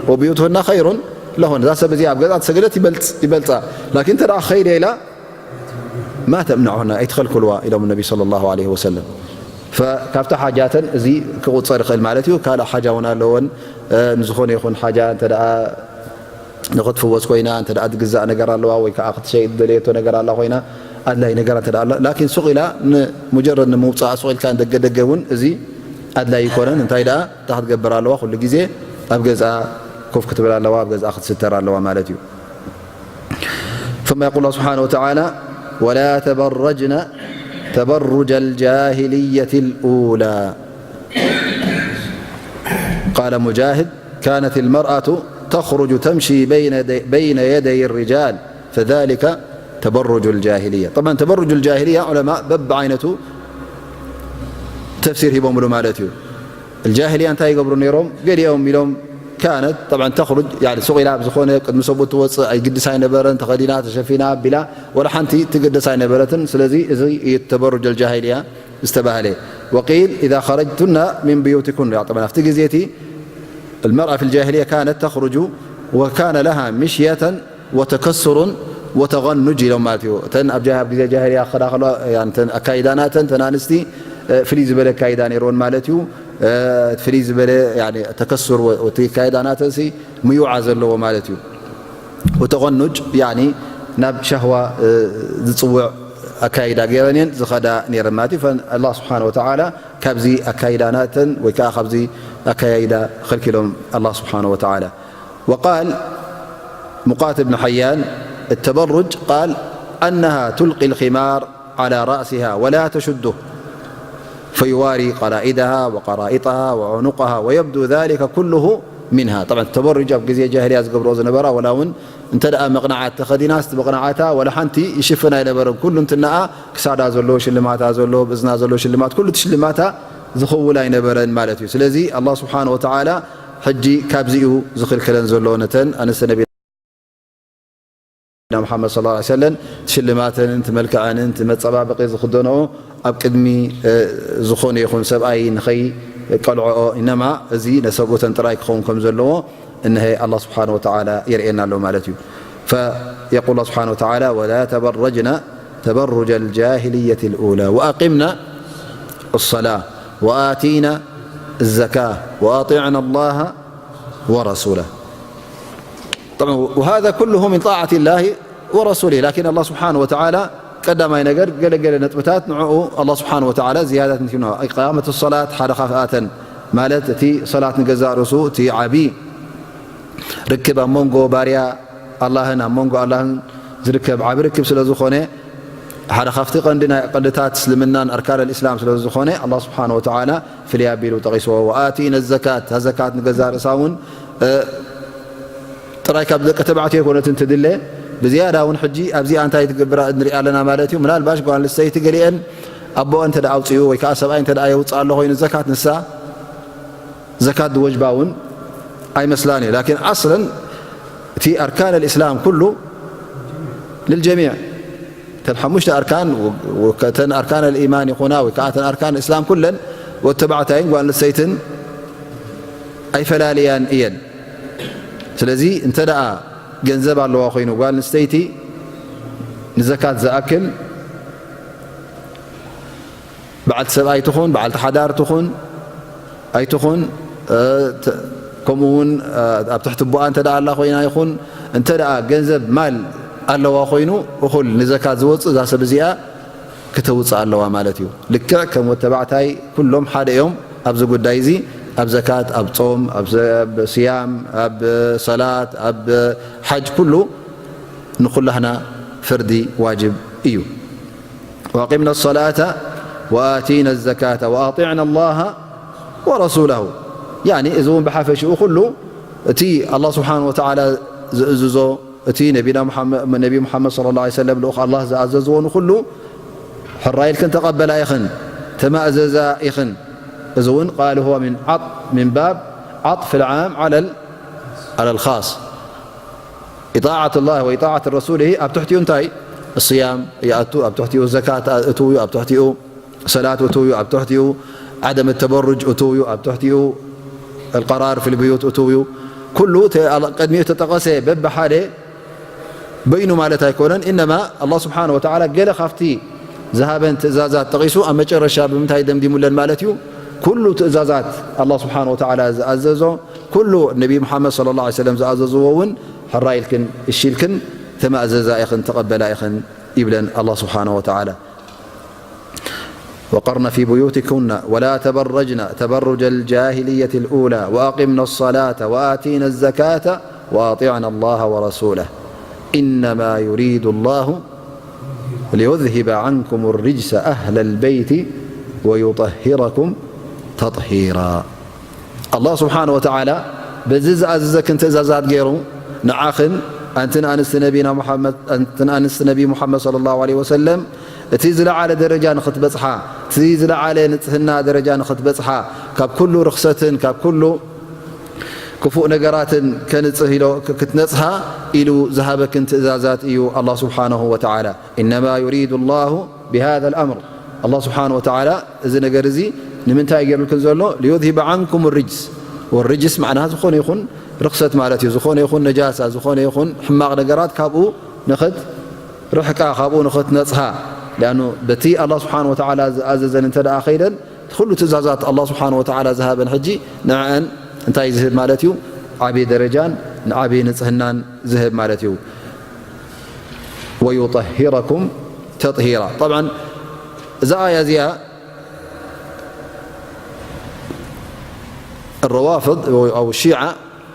وبيوتهن خير لهن እዛ ሰብ እዚኣ ኣብ ገዛ ትሰገደት ይበልፃ ላኪን እንተ ደኣ ክኸይድ ኢላ ما تمنعهن ኣይትኸልክልዋ ኢሎም ነቢ صلى الله عليه وسلم ካብቲ ሓጃተን እዚ ክቁፀር ይኽእል ማለት እዩ ካልእ ሓጃ እውን ኣለወን ንዝኾነ ይኹን ሓጃ እንተ ደኣ ንኽትፍወስ ኮይና እንተ ደኣ ዝግዛእ ነገር ኣለዋ ወይ ከዓ ክትሸይጥ ዝደለየቶ ነገር ኣላ ኮይና ኣድላይ ነገር እንተ ደኣ ኣላ ላኪን ሱቕ ኢላ ንሙጀረድ ንምውፃእ ሱቕ ኢልካ ንደገ ደገ እውን እዚ ኣድላይ ይኮነን እንታይ ደኣ እንታይ ክትገብር ኣለዋ ኩሉ ግዜ ኣብ ገዝኣ ኮፍ ክትብል ኣለዋ ኣብ ገዝኣ ክትስተር ኣለዋ ማለት እዩ ثم يقول الله سبحانه وتعالى ولا تبرجن تبرج الجاهلية الأولى قال مجاهد كانت المرأة تخرج تمشي بين يدي الرجال فذلك تبرج الجاهلية طبعا تبرج الجاهلية علماء በብዓይነቱ ተፍሲር ሂቦምሉ ማለት እዩ الجاهلية እንታይ ይገብሩ ነይሮም ገሊኦም ኢሎም كانت طبعا تخرج يعني ሱቕ ኢላ ብዝኾነ ቅድሚ ሰብኡት ትወፅእ ኣይግድስ ኣይነበረን ተኸዲና ተሸፊና ኣቢላ ወላ ሓንቲ ትግደስ ኣይነበረትን ስለዚ እዚ እዩ ተበሩጅ الجاهلية ዝተባህለ وقيل إذا خرجتن من بيوتكن طبعا ኣብቲ ግዜ እቲ المرأة في الجاهلية كانت تخرج وكان لها مشية وتكسر وتغنج ኢሎም ማለት እዩ እተን ኣብ ጃ ኣብ ግዜ ጃሂልያ ክኸዳ ከለዋ እተን ኣካይዳ ናተን እተን ኣንስቲ ፍልይ ዝበለ ኣካይዳ ነይርወን ማለት እዩ ፍልይ ዝበለ ተከሱር እቲ ኣካይዳ ናተን ምዩዓ ዘለዎ ማለት እዩ ተغኑጅ يعني ናብ ሻህዋ ዝፅውዕ ኣካይዳ ገይረን እየን ዝኸዳ ነይረን ማለት እዩ فالله سبحانه وتعالى ካብዚ ኣካይዳ ናተን ወይ ከዓ ካብዚ ኣካያይዳ ከልኪሎም الله سبحانه وتعالى وقال مقاتل بن حيان التبرج قال أنها تلقي الخمار على رأسها ولا تشده فيواري قلائدها وقرائطها وعنقها ويبدو ذلك كله منها طبعا التبرج ኣብ ግዜ ጃሂልያ ዝገብርኦ ዝነበራ ወላ እውን እንተ ደኣ መቕናዓት ተኸዲናስ እቲ መቕናዓታ ወላ ሓንቲ ይሽፍን ኣይነበረን ኩሉ እንትናኣ ክሳዳ ዘሎ ሽልማታ ዘሎ ብእዝና ዘሎ ሽልማት ኩሉ እቲ ሽልማታ ዝኽውል ኣይነበረን ማለት እዩ ስለዚ ኣላህ ስብሓን ወተዓላ ሕጂ ካብዚኡ ዝኽልክለን ዘሎ ነተን ኣንስቲ ነቢና ሙሓመድ ሰለላሁ ዐለይሂ ወሰለም ትሽልማተንን ትመልክዐንን ትመፀባበቂ ዝኽደንኦ ኣብ ቅድሚ ዝኾነ ይኹን ሰብኣይ ንኸይቀልዕኦ ኢነማ እዚ ነሰብኡተን ጥራይ ክኸውን ከም ዘለዎ እንሀ ኣላህ ስብሓን ወተዓላ የርእየና ኣሎ ማለት እዩ فيقول الله سبحانه وتعالى ولا تبرجن تبرج الجاهلية الأولى وأقمن الصلاة وآتينا الزكاة وأطعنا الله ورسوله طبعا وهذا كله من طاعة الله ورسوله لكن الله سبحانه وتعالى ቀዳማይ ነገር ገለገለ ነጥብታት ንዕኡ ኣላህ ስብሓን ወተዓላ ዝያዳት ንቲብና ኢቃመት ሰላት ሓደ ካፍኣተን ማለት እቲ ሰላት ንገዛእ ርእሱ እቲ ዓብዪ ርክብ ኣብ መንጎ ባርያ ኣላህን ኣብ መንጎ ኣላህን ዝርከብ ዓቢ ርክብ ስለ ዝኾነ ሓደ ካብቲ ቀንዲ ናይ ቀንድታት እስልምናን ኣርካን ኣልእስላም ስለ ዝኾነ ኣላህ ስብሓን ወተዓላ ፍልይ ኣቢሉ ጠቒስዎ ወኣቲነ ዘካት እታ ዘካት ንገዛእ ርእሳ እውን ጥራይ ካብ ደቂ ተባዕትዮ ኣይኮነትን ትድለ ብዝያዳ እውን ሕጂ ኣብዚኣ እንታይ ትገብር ንሪኣ ኣለና ማለት እዩ። ምናልባሽ ጓል ኣንስተይቲ ገሊአን ኣቦኣ እንተ ደኣ ኣውፅኡ ወይ ከዓ ሰብኣይ እንተ ደኣ የውፅእ ኣሎ ኮይኑ ዘካት ንሳ ዘካት ዝወጅባ እውን ኣይመስላን እዩ። ላኪን ኣስለን እቲ ኣርካን ኣልእስላም ኩሉ ልልጀሚዕ እተን ሓሙሽተ ኣርካን እተን ኣርካን ኣልኢማን ይኹና ወይ ከዓ እተን ኣርካን እስላም ኩለን ወተባዕታይን ጓል ኣንስተይትን ኣይፈላልያን እየን። ስለዚ እንተ ደኣ ገንዘብ ኣለዋ ኮይኑ ጓል ኣንስተይቲ ንዘካት ዝኣክል በዓልቲ ሰብኣይ ትኹን በዓልቲ ሓዳር ትኹን ኣይትኹን ከምኡ እውን ኣብ ትሕቲ ኣቦኣ እንተ ደኣ ኣላ ኮይና ይኹን እንተ ደኣ ገንዘብ ማል ኣለዋ ኮይኑ እኹል ንዘካት ዝወፅእ እዛ ሰብ እዚኣ ክተውፅእ ኣለዋ ማለት እዩ። ልክዕ ከም ወተባዕታይ ኩሎም ሓደ እዮም ኣብዚ ጉዳይ እዚ ኣብ ዘካት ኣብ ጾም ኣብ ስያም ኣብ ሰላት ኣብ ሓጅ ኩሉ ንኹላህና ፈርዲ ዋጅብ እዩ። وأقمنا الصلاة وآتينا الزكاة وأطعنا الله ورسوله። ያኒ እዚ እውን ብሓፈሽኡ ኩሉ እቲ ኣላህ ስብሓን ወተዓላ ዝእዝዞ እቲ ነቢና ነቢ ሙሓመድ ስለ ላ ሰለም ልኡኽ ኣላህ ዝኣዘዝዎ ንኩሉ ሕራይ ኢልክን ተቐበላ ኢኽን ተማእዘዛ ኢኽን። እዚ እውን ቃል هو من عطف من باب عطف العام على الخاص. ኢጣዓት ላህ ወኢጣዓት ረሱልሂ ኣብ ትሕቲኡ እንታይ ስያም ይኣቱ፣ ኣብ ትሕቲኡ ዘካት እትው እዩ፣ ኣብ ትሕቲኡ ሰላት እትው እዩ፣ ኣብ ትሕቲኡ ዓደም ተበሩጅ እትው እዩ፣ ኣብ ትሕቲኡ ቀራር ፊልብዩት እትው እዩ። ኩሉ ቅድሚኡ ተጠቐሰ በብሓደ በይኑ ማለት ኣይኮነን። ኢነማ ኣላህ ስብሓነ ወተዓላ ገለ ካብቲ ዝሃበን ትእዛዛት ጠቒሱ ኣብ መጨረሻ ብምንታይ ደምዲሙለን ማለት እዩ? ኩሉ ትእዛዛት ኣላህ ስብሓነ ወተዓላ ዝኣዘዞ ኩሉ ነቢ ሙሓመድ ሰለላሁ ዐለይሂ ወሰለም ዝኣዘዝዎ እውን ሕራይ ኢልክን እሺ ኢልክን ተማእዘዛ ኢኽን ተቐበላ ኢኽን ይብለን ኣላህ ስብሓነ ወተዓላ። وقرن في بيوتكن ولا تبرجن تبرج الجاهلية الأولى وأقمن الصلاة وآتين الزكاة وأطعن الله ورسوله إنما يريد الله ليذهب عنكم الرجس أهل البيت ويطهركم تطهيرا. ኣላህ ስብሓነ ወተዓላ በዚ ዝኣዘዘክን ትእዛዛት ገይሩ ንዓኽን ኣንትን ኣንስቲ ነቢና ሙሓመድ ኣንትን ኣንስቲ ነቢ ሙሓመድ ሰለላሁ ዐለይሂ ወሰለም እቲ ዝለዓለ ደረጃ ንኽትበጽሓ እቲ ዝለዓለ ንጽህና ደረጃ ንኽትበጽሓ ካብ ኩሉ ርኽሰትን ካብ ኩሉ ክፉእ ነገራትን ከንጽህ ኢሎ ክትነጽሃ ኢሉ ዝሃበክን ትእዛዛት እዩ ኣላህ ስብሓነሁ ወተዓላ። إنما يريد الله بهذا الأمر ኣላህ ስብሓነ ወተዓላ እዚ ነገር እዚ ንምንታይ ገይሩልክን ዘሎ? ليذهب عنكم الرجس والرجس ማዕና ዝኾነ ይኹን ርኽሰት ማለት እዩ። ዝኾነ ይኹን ነጃሳ፣ ዝኾነ ይኹን ሕማቕ ነገራት ካብኡ ንኽት ርሕቃ፣ ካብኡ ንኽትነጽሃ። ሊኣኑ በቲ ኣላህ ስብሓነ ወተዓላ ዝኣዘዘን እንተ ደኣ ኸይደን እቲ ኩሉ ትእዛዛት ኣላህ ስብሓነ ወተዓላ ዝሃበን ሕጂ ንዐአን እንታይ ዝህብ ማለት እዩ? ዓብዪ ደረጃን ዓብዪ ንጽህናን ዝህብ ማለት እዩ። ويطهركم تطهيرا. طبعا እዛ ኣያ እዚኣ ረዋፍድ ኣው ሺዓ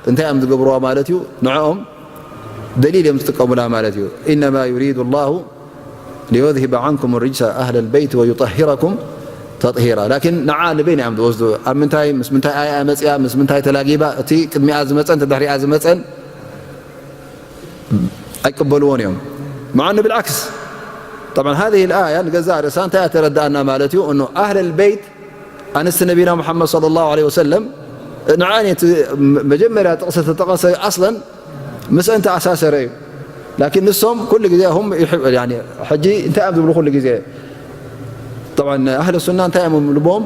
እንታይ እዮም ዝገብርዋ ማለት እዩ? ንዕኦም ደሊል እዮም ዝጥቀሙላ ማለት እዩ። إنما يريد الله ليذهب عنكم الرجس أهل البيت ويطهركم تطهيرا. ላኪን ንዓ ንበይና እዮም ዝወስዱ። ኣብ ምንታይ ምስ ምንታይ ኣያ መፅያ ምስ ምንታይ ተላጊባ እቲ ቅድሚኣ ዝመፀን ተድሕሪኣ ዝመፀን ኣይቅበልዎን እዮም። مع أنه بالعكس طبعا هذه الآية ንገዛእ ርእሳ እንታይ እያ ተረድኣና ማለት እዩ? እኖ ኣህለል በይት ኣንስቲ ነቢና ሙሓመድ ሰለላሁ ዐለይሂ ወሰለም ንዐን እቲ መጀመርያ ጥቕሲ ተጠቐሰ ኣስለን ምስአን ተኣሳሰረ እዩ። ላኪን ንሶም ኩሉ ግዜ هم ሕጂ እንታይ እዮም ዝብሉ ኩሉ ግዜ طبعا ኣህለ ሱና እንታይ እዮም ልቦም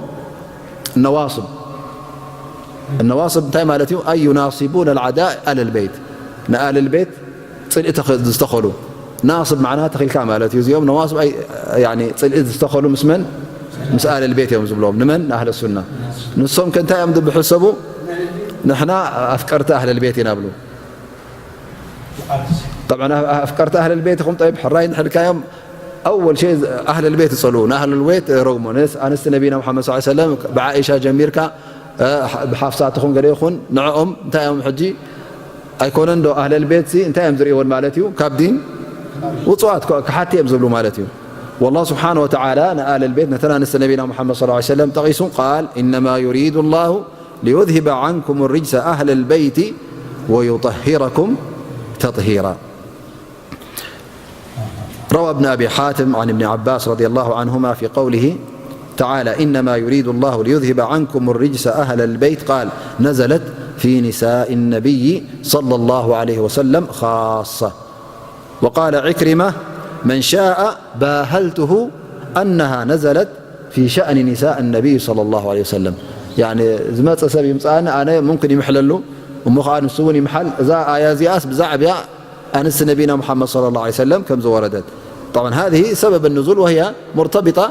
ነዋስብ ነዋስብ እንታይ ማለት እዩ? أي يناصبون العداء على البيت ንኣህለል ቤት ፅልኢ ዝተኸሉ ናስብ ማዕና ተኺልካ ማለት እዩ። እዚኦም ነዋስብ ፅልኢ ዝተኸሉ ምስ መን? ምስ ኣህለል ቤት እዮም ዝብሎም። ንመን? ንኣህለ ሱና። ንሶም ከ እንታይ እዮም ዝብሕሰቡ? ንሕና ኣፍቀርቲ ኣህለል ቤት ኢና ብሉ። طبعا ኣፍቀርቲ ኣህለል ቤት ኢኹም ጠይብ ሕራይ ንሕልካዮም ኣወል ሸይ ኣህለል ቤት ይጸልኡ ንኣህለል ቤት ረግሞ ኣንስቲ ነቢና ሙሓመድ ሰለላሁ ዐለይሂ ወሰለም ብዓኢሻ ጀሚርካ ብሓፍሳ ትኹን ገለ ይኹን ንዕኦም እንታይ እዮም ሕጂ ኣይኮነን ዶ ኣህለል ቤት ሲ እንታይ እዮም ዝርእይወን ማለት እዩ ካብ ዲን ውጽዋት ክሓቲ እዮም ዝብሉ ማለት እዩ። والله سبحانه وتعالى ንኣህለል ቤት ነተን ኣንስቲ ነቢና ሙሓመድ ሰለላሁ ዐለይሂ ወሰለም ጠቒሱ قال إنما يريد الله ليذهب عنكم الرجس أهل البيت ويطهركم تطهيرا. روى ابن أبي حاتم عن ابن عباس رضي الله عنهما في قوله تعالى: "إنما يريد الله ليذهب عنكم الرجس أهل البيت"، قال: "نزلت في نساء النبي صلى الله عليه وسلم خاصة". وقال عكرمة: "من شاء باهلته أنها نزلت في شأن نساء النبي صلى الله عليه وسلم". يعني ዝመጸ ሰብ ይምጻእኒ፣ ኣነ ممكن ይምሕለሉ፣ እሞ ኸኣ ንሱ እውን ይምሓል። እዛ ኣያ እዚኣስ ብዛዕባ ኣንስቲ ነቢና ሙሓመድ صلى الله عليه وسلم ከም ዝወረደት። طبعا هذه سبب النزول وهي مرتبطة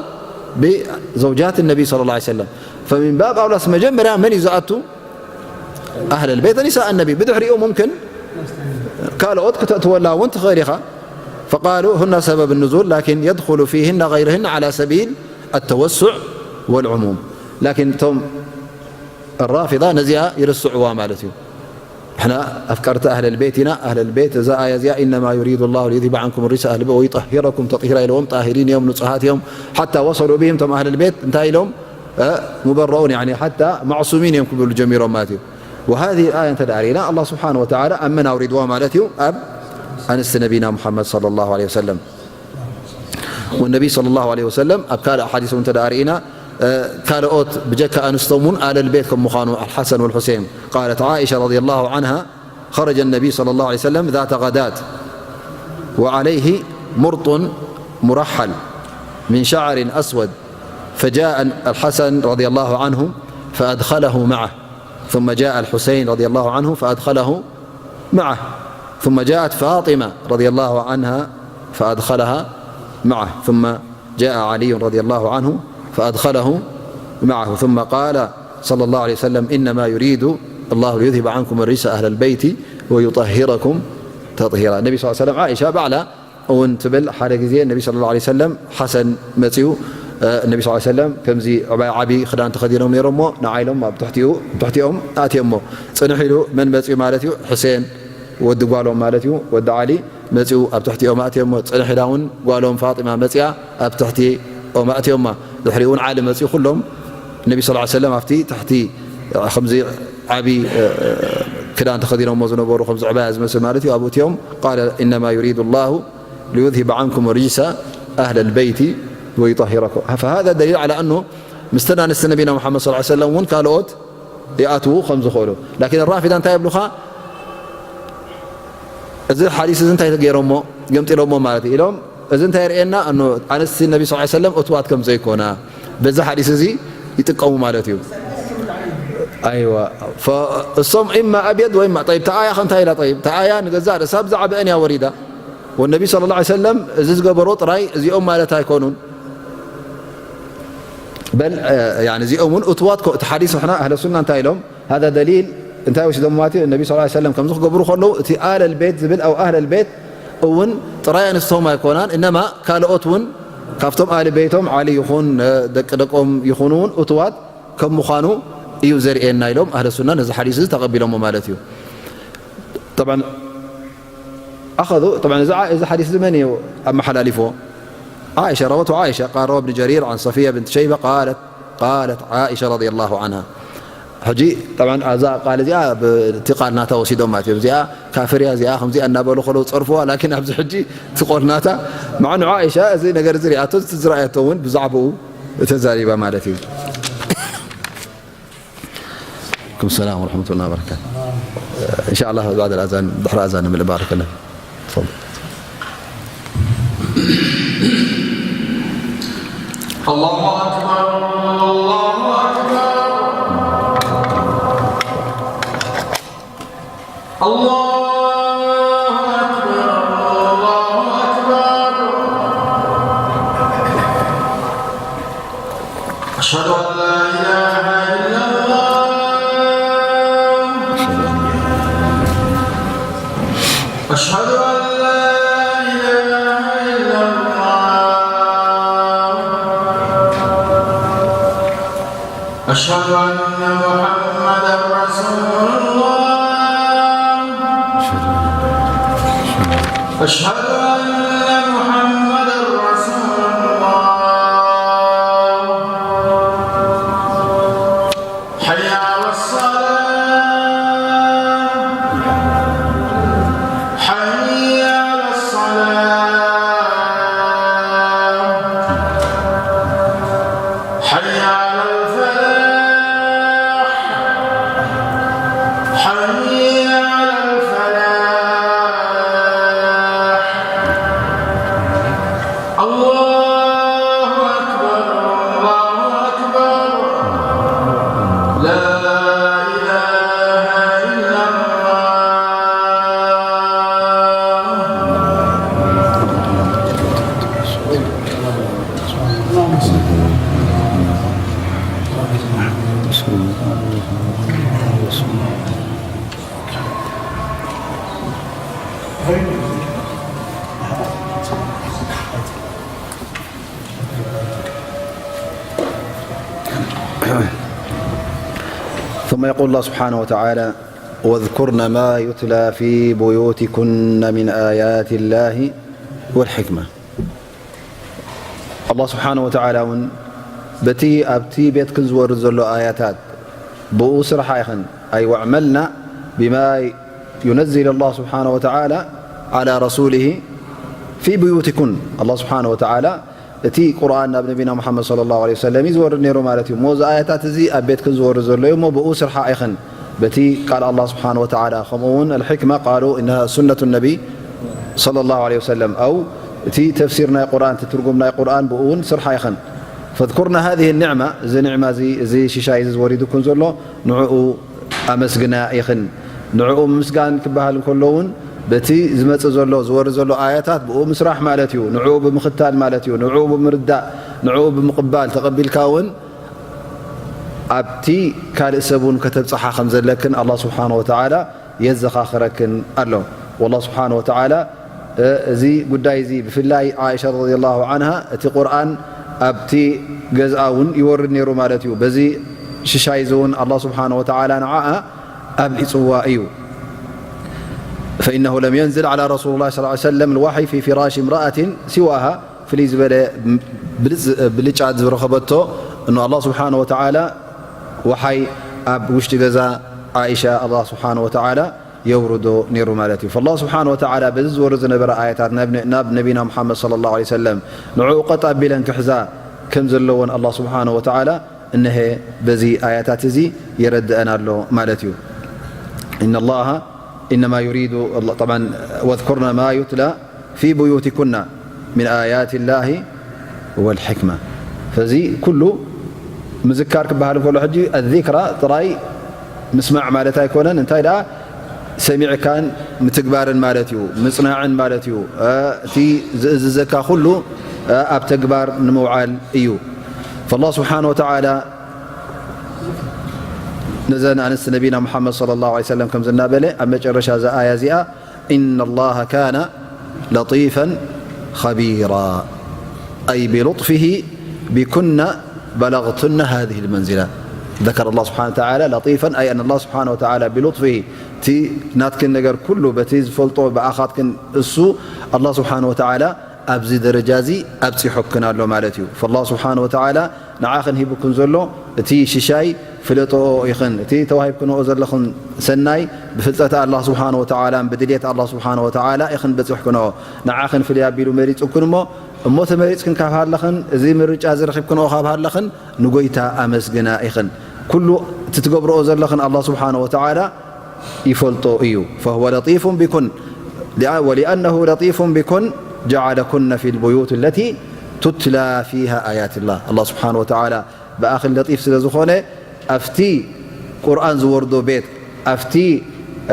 بزوجات النبي صلى الله عليه وسلم. فمن باب أولى መጀመርያ መን እዩ ዝኣቱ؟ أهل البيت نساء النبي. ብድሕሪኡ ممكن ካልኦት ክተእትወላ እውን ትኽእል ኢኻ። فقالوا هن سبب النزول لكن يدخل فيهن غيرهن على سبيل التوسع والعموم. لكن እቶም الرافضة ነዚኣ ይርስዕዋ ማለት እዩ። ንሕና ኣፍቀርቲ ኣህለል ቤት ኢና። ኣህለል ቤት እዛ ኣያ እዚኣ إنما يريد الله ليذهب عنكم الرجس أهل البيت ويطهركم تطهيرا ኢለዎም። ጣሂሪን እዮም፣ ንጹሃት እዮም። حتى وصلوا بهم እቶም ኣህለል ቤት እንታይ ኢሎም؟ እ፣ مبرؤون يعني حتى معصومين እዮም ክብሉ ጀሚሮም ማለት እዩ። وهذه الآية እንተ ደኣ ርኢና ኣላህ ስብሓነ ወተዓላ ኣብ መን ኣውሪድዋ ማለት እዩ? ኣብ ኣንስቲ ነቢና ሙሓመድ صلى الله عليه وسلم። والنبي صلى الله عليه وسلم ኣብ ካልእ ሓዲስ እውን እንተ ደኣ ርኢና፣ እ፣ ካልኦት ብጀካ ኣንስቶም እውን ኣለል ቤት ከም ምዃኑ الحسن والحسين. قالت عائشة رضي الله عنها: "خرج النبي صلى الله عليه وسلم ذات غداة وعليه مرط مرحل من شعر أسود، فجاء الحسن رضي الله عنه فأدخله معه، ثم جاء الحسين رضي الله عنه فأدخله معه، ثم جاءت فاطمة رضي الله عنها فأدخلها معه، ثم جاء علي رضي الله عنه فأدخله معه، ثم قال صلى الله عليه وسلم: إنما يريد الله ليذهب عنكم الرجس أهل البيت ويطهركم تطهيرا". ነቢ صلى الله عليه وسلم፣ ዓኢሻ ባዕላ እውን ትብል፣ ሓደ ግዜ ነቢ صلى الله عليه وسلم ሓሰን መጺኡ፣ እ፣ ነቢ صلى الله عليه وسلم ከምዚ ዕባይ ዓቢ ክዳን ተኸዲኖም ነይሮም እሞ ንዓ ኢሎም ኣብ ትሕቲኡ፣ ትሕቲኦም ኣእትዮሞ። ጽንሕ ኢሉ መን መጺኡ ማለት እዩ? ሕሴን ወዲ ጓሎም ማለት እዩ፣ ወዲ ዓሊ መጺኡ ኣብ ትሕቲኦም ኣእትዮሞ። ጽንሕ ኢላ እውን ጓሎም ፋጢማ መጺኣ ኣብ ትሕቲኦም ኣእትዮማ። ድሕሪኡ እውን ዓሊ መጺኡ፣ ኩሎም ነቢ صلى الله عليه وسلم ኣብቲ ትሕቲ ከምዚ ዓቢ፣ እ፣ ክዳን ተኸዲኖሞ ዝነበሩ ከምዚ ዕባያ ዝመስል ማለት እዩ፣ ኣብኡ እትዮም። قال: إنما يريد الله ليذهب عنكم الرجس أهل البيت ويطهركم. فهذا دليل على أنه ምስተን ኣንስቲ ነቢና ሙሓመድ صلى الله عليه وسلم እውን ካልኦት ይኣትዉ ከም ዝኾኑ። ላኪን ራፊዳ እንታይ ይብሉኻ? እዚ ሓዲስ እዚ እንታይ ገይሮሞ? ገምጢሎሞ ማለት እዩ ኢሎም። እዚ እንታይ የርእየና? ኣኖ ኣንስቲ ነቢ صلى الله عليه وسلم እትዋት ከም ዘይኮና በዚ ሓዲስ እዚ ይጥቀሙ ማለት እዩ። ኣይዋ፣ ፈ-፣ እሶም ኢማ ኣብየድ ወይ ማ-፣ ጠይብ፣ ተኣያ ከ እንታይ ኢላ? ጠይብ፣ ተኣያ ንገዛእ ርእሳ ብዛዕባአን እያ ወሪዳ። ወነቢ صلى الله عليه وسلم እዚ ዝገበሮ ጥራይ እዚኦም ማለት ኣይኮኑን። በል፣ እ፣ ያኒ እዚኦም እውን እትዋት ኮ-፣ እቲ ሓዲስ ንሕና ኣህለ ሱና እንታይ ኢሎም? هذا دليل እንታይ ወሲዶም ማለት እዩ? ነቢ صلى الله عليه وسلم ከምዚ ክገብሩ ከለዉ እቲ ኣለል ቤት ዝብል፣ ኣው ኣህለል ቤት እውን ጥራይ ኣንስቶም ኣይኮናን፣ እነማ ካልኦት እውን ካብቶም ኣሊ ቤቶም ዓሊ ይኹን፣ እ፣ ደቂ ደቆም ይኹኑ እውን እትዋት ከም ምዃኑ እዩ ዘርእየና ኢሎም ኣህለ ሱና ነዚ ሓዲስ እዚ ተቐቢሎሞ ማለት እዩ። طبعا أخذوا، طبعا እዚ ዓ-፣ እዚ ሓዲስ እዚ መን እዩ ኣመሓላሊፍዎ? ዓኢሻ፣ روته عائشة، قال: روى ابن جرير عن صفية بنت شيبة قالت: قالت عائشة رضي الله عنها. ሕጂ طبعا እዛ ቃል እዚኣ ብ-፣ እቲ ቃል ናታ ወሲዶም ማለት እዮም። እዚኣ ካፍር እያ፣ እዚኣ ከምዚኣ እናበሉ ከለዉ ጸርፍዋ፣ ላኪን ኣብዚ ሕጂ እቲ ቆል ናታ፣ مع أنه ዓኢሻ እዚ ነገር እዚ ሪኣቶ፣ እዚ ዝረኣየቶ እውን ብዛዕባኡ ተዛሪባ ማለት እዩ። عليكم السلام ورحمة الله وبركاته. إن شاء الله بعد الأذان، ድሕሪ ኣዛን ንምልእ። بارك الله. تفضل. الله أكبر، الله أكبر. الله أكبر، الله أكبر. أشهد أن لا إله إلا الله. أشهد أن لا إله إلا الله. أشهد أن محمدا رسول الله. أشهد أن محمدا رسول الله. حي على الصلاة. حي على الصلاة. حي على الفلاح. الله أكبر، الله أكبر. لا إله إلا الله. ثم يقول الله سبحانه وتعالى: واذكرن ما يتلى في بيوتكن من آيات الله والحكمة. ኣላህ ስብሓነ ወተዓላ እውን በቲ ኣብቲ ቤትክን ዝወርድ ዘሎ ኣያታት ብኡ ስርሓ ኢኽን፣ ኣይ ወዕመልና ቢማ ዩነዝል ኣላህ ስብሓነ ወተዓላ ዓላ ረሱሊሂ ፊ ብዩቲኩን። ኣላህ ስብሓነ ወተዓላ እቲ ቁርኣን ናብ ነቢና ሙሓመድ ሰለላሁ ዐለይሂ ወሰለም እዩ ዝወርድ ነይሩ ማለት እዩ። እሞ እዚ ኣያታት እዚ ኣብ ቤትክን ዝወርድ ዘሎ እዩ። እሞ ብኡ ስርሓ ኢኽን በቲ ቃል ኣላህ ስብሓነ ወተዓላ። ከምኡ እውን ኣልሕክማ ቃሉ ኢነሃ ሱነቱ ነቢ ሰለላሁ ዐለይሂ ወሰለም፣ ኣው እቲ ተፍሲር ናይ ቁርኣን፣ እቲ ትርጉም ናይ ቁርኣን ብኡ እውን ስርሓ ኢኽን። ፈዝኩርና ሃዚህ ኒዕማ፣ እዚ ኒዕማ እዚ፣ እዚ ሽሻይ እዚ ዝወሪዱክን ዘሎ ንዕኡ ኣመስግና ኢኽን። ንዕኡ ምምስጋን ክበሃል እንከሎ እውን በቲ ዝመጽእ ዘሎ፣ ዝወርድ ዘሎ ኣያታት ብኡ ምስራሕ ማለት እዩ። ንዕኡ ብምኽታል ማለት እዩ። ንዕኡ ብምርዳእ፣ ንዕኡ ብምቕባል፣ ተቐቢልካ እውን ኣብቲ ካልእ ሰብ እውን ከተብጽሓ ከም ዘለክን ኣላህ ስብሓነ ወተዓላ የዘኻኽረክን ኣሎ። ወላህ ስብሓነ ወተዓላ፣ እ፣ እዚ ጉዳይ እዚ ብፍላይ ዓኢሻ ረዲየላሁ ዓንሃ እቲ ቁርኣን ኣብቲ ገዝኣ እውን ይወርድ ነይሩ ማለት እዩ። በዚ ሽሻይ እዚ እውን ኣላህ ስብሓነ ወተዓላ ንዓኣ ኣብሊጽዋ እዩ። فإنه لم ينزل على رسول الله صلى الله عليه وسلم الوحي في فراش امرأة سواها። ፍልይ ዝበለ ብልጽ-፣ ብልጫ ዝረኸበቶ እኑ ኣላህ ስብሓነ ወተዓላ ወሓይ ኣብ ውሽጢ ገዛ ዓኢሻ ኣላህ ስብሓነ ወተዓላ የውርዶ ነይሩ ማለት እዩ። ፈላህ ስብሓነ ወተዓላ በዚ ዝወርድ ዝነበረ ኣያታት ናብ ነ-፣ ናብ ነቢና ሙሓመድ ሰለላሁ ዐለይሂ ወሰለም ንዕኡ ቀጥ ኣቢለን ክሕዛ ከም ዘለወን ኣላህ ስብሓነ ወተዓላ እነሀ በዚ ኣያታት እዚ የረድአና ኣሎ ማለት እዩ። ኢነላሃ ኢነማ ዩሪዱ፣ ጠብዓን፣ ወዝኩርና ማ ዩትላ ፊ ቡዩቲኩና ሚን ኣያት ላሂ ወልሕክማ። ፈዚ ኩሉ ምዝካር ክበሃል እንከሎ ሕጂ ኣዚክራ ጥራይ ምስማዕ ማለት ኣይኮነን። እንታይ ደኣ ሰሚዕካን ምትግባርን ማለት እዩ፣ ምጽናዕን ማለት እዩ። እ፣ እቲ ዝእዝዘካ ኩሉ፣ እ፣ ኣብ ተግባር ንምውዓል እዩ። ፈላህ ስብሓነ ወተዓላ ነዘን ኣንስቲ ነቢና ሙሓመድ ሰለላሁ ዐለይሂ ወሰለም ከምዚ እናበለ ኣብ መጨረሻ እዛ ኣያ እዚኣ፣ ኢነላሃ ካነ ለጢፈን ኸቢራ፣ ኣይ ብሉጥፊሂ ቢኩነ በለግቱነ ሃዚሂ ልመንዚላ። ዘከረ ኣላህ ስብሓነ ወተዓላ ለጢፈን፣ ኣይ ኣነ ኣላህ ስብሓነ ወተዓላ ብሉጥፊሂ፣ እቲ ናትክን ነገር ኩሉ በቲ ዝፈልጦ ብኣኻትክን እሱ ኣላህ ስብሓነ ወተዓላ ኣብዚ ደረጃ እዚ ኣብፂሑክን ኣሎ ማለት እዩ። ፈላህ ስብሓነ ወተዓላ ንዓኽን ሂቡክን ዘሎ እቲ ሽሻይ ፍለጥኦ ኢኽን። እቲ ተዋሂብክንኦ ዘለኽን ሰናይ ብፍልጠት ኣላህ ስብሓነ ወተዓላን ብድልየት ኣላህ ስብሓነ ወተዓላ ኢኽን በፂሕክንኦ። ንዓኽን ፍልይ ኣቢሉ መሪፁክን እሞ፣ እሞ ተመሪፅክን ካብ ሃለኽን፣ እዚ ምርጫ እዚ ረኺብክንኦ ካብ ሃለኽን፣ ንጎይታ ኣመስግና ኢኽን። ኩሉ እቲ ትገብርኦ ዘለኽን ኣላህ ስብሓነ ወተዓላ ይፈልጦ እዩ። ፈሁወ ለጢፉን ቢኩን፣ ሊአ-፣ ወሊአነሁ ለጢፉን ቢኩን ጀዓለኩነ ፊ ልቡዩት ለቲ ቱትላ ፊሃ ኣያትላህ። ኣላህ ስብሓነ ወተዓላ ብኣኽን ለጢፍ ስለ ዝኾነ፣ ኣብቲ ቁርኣን ዝወርዶ ቤት፣ ኣብቲ፣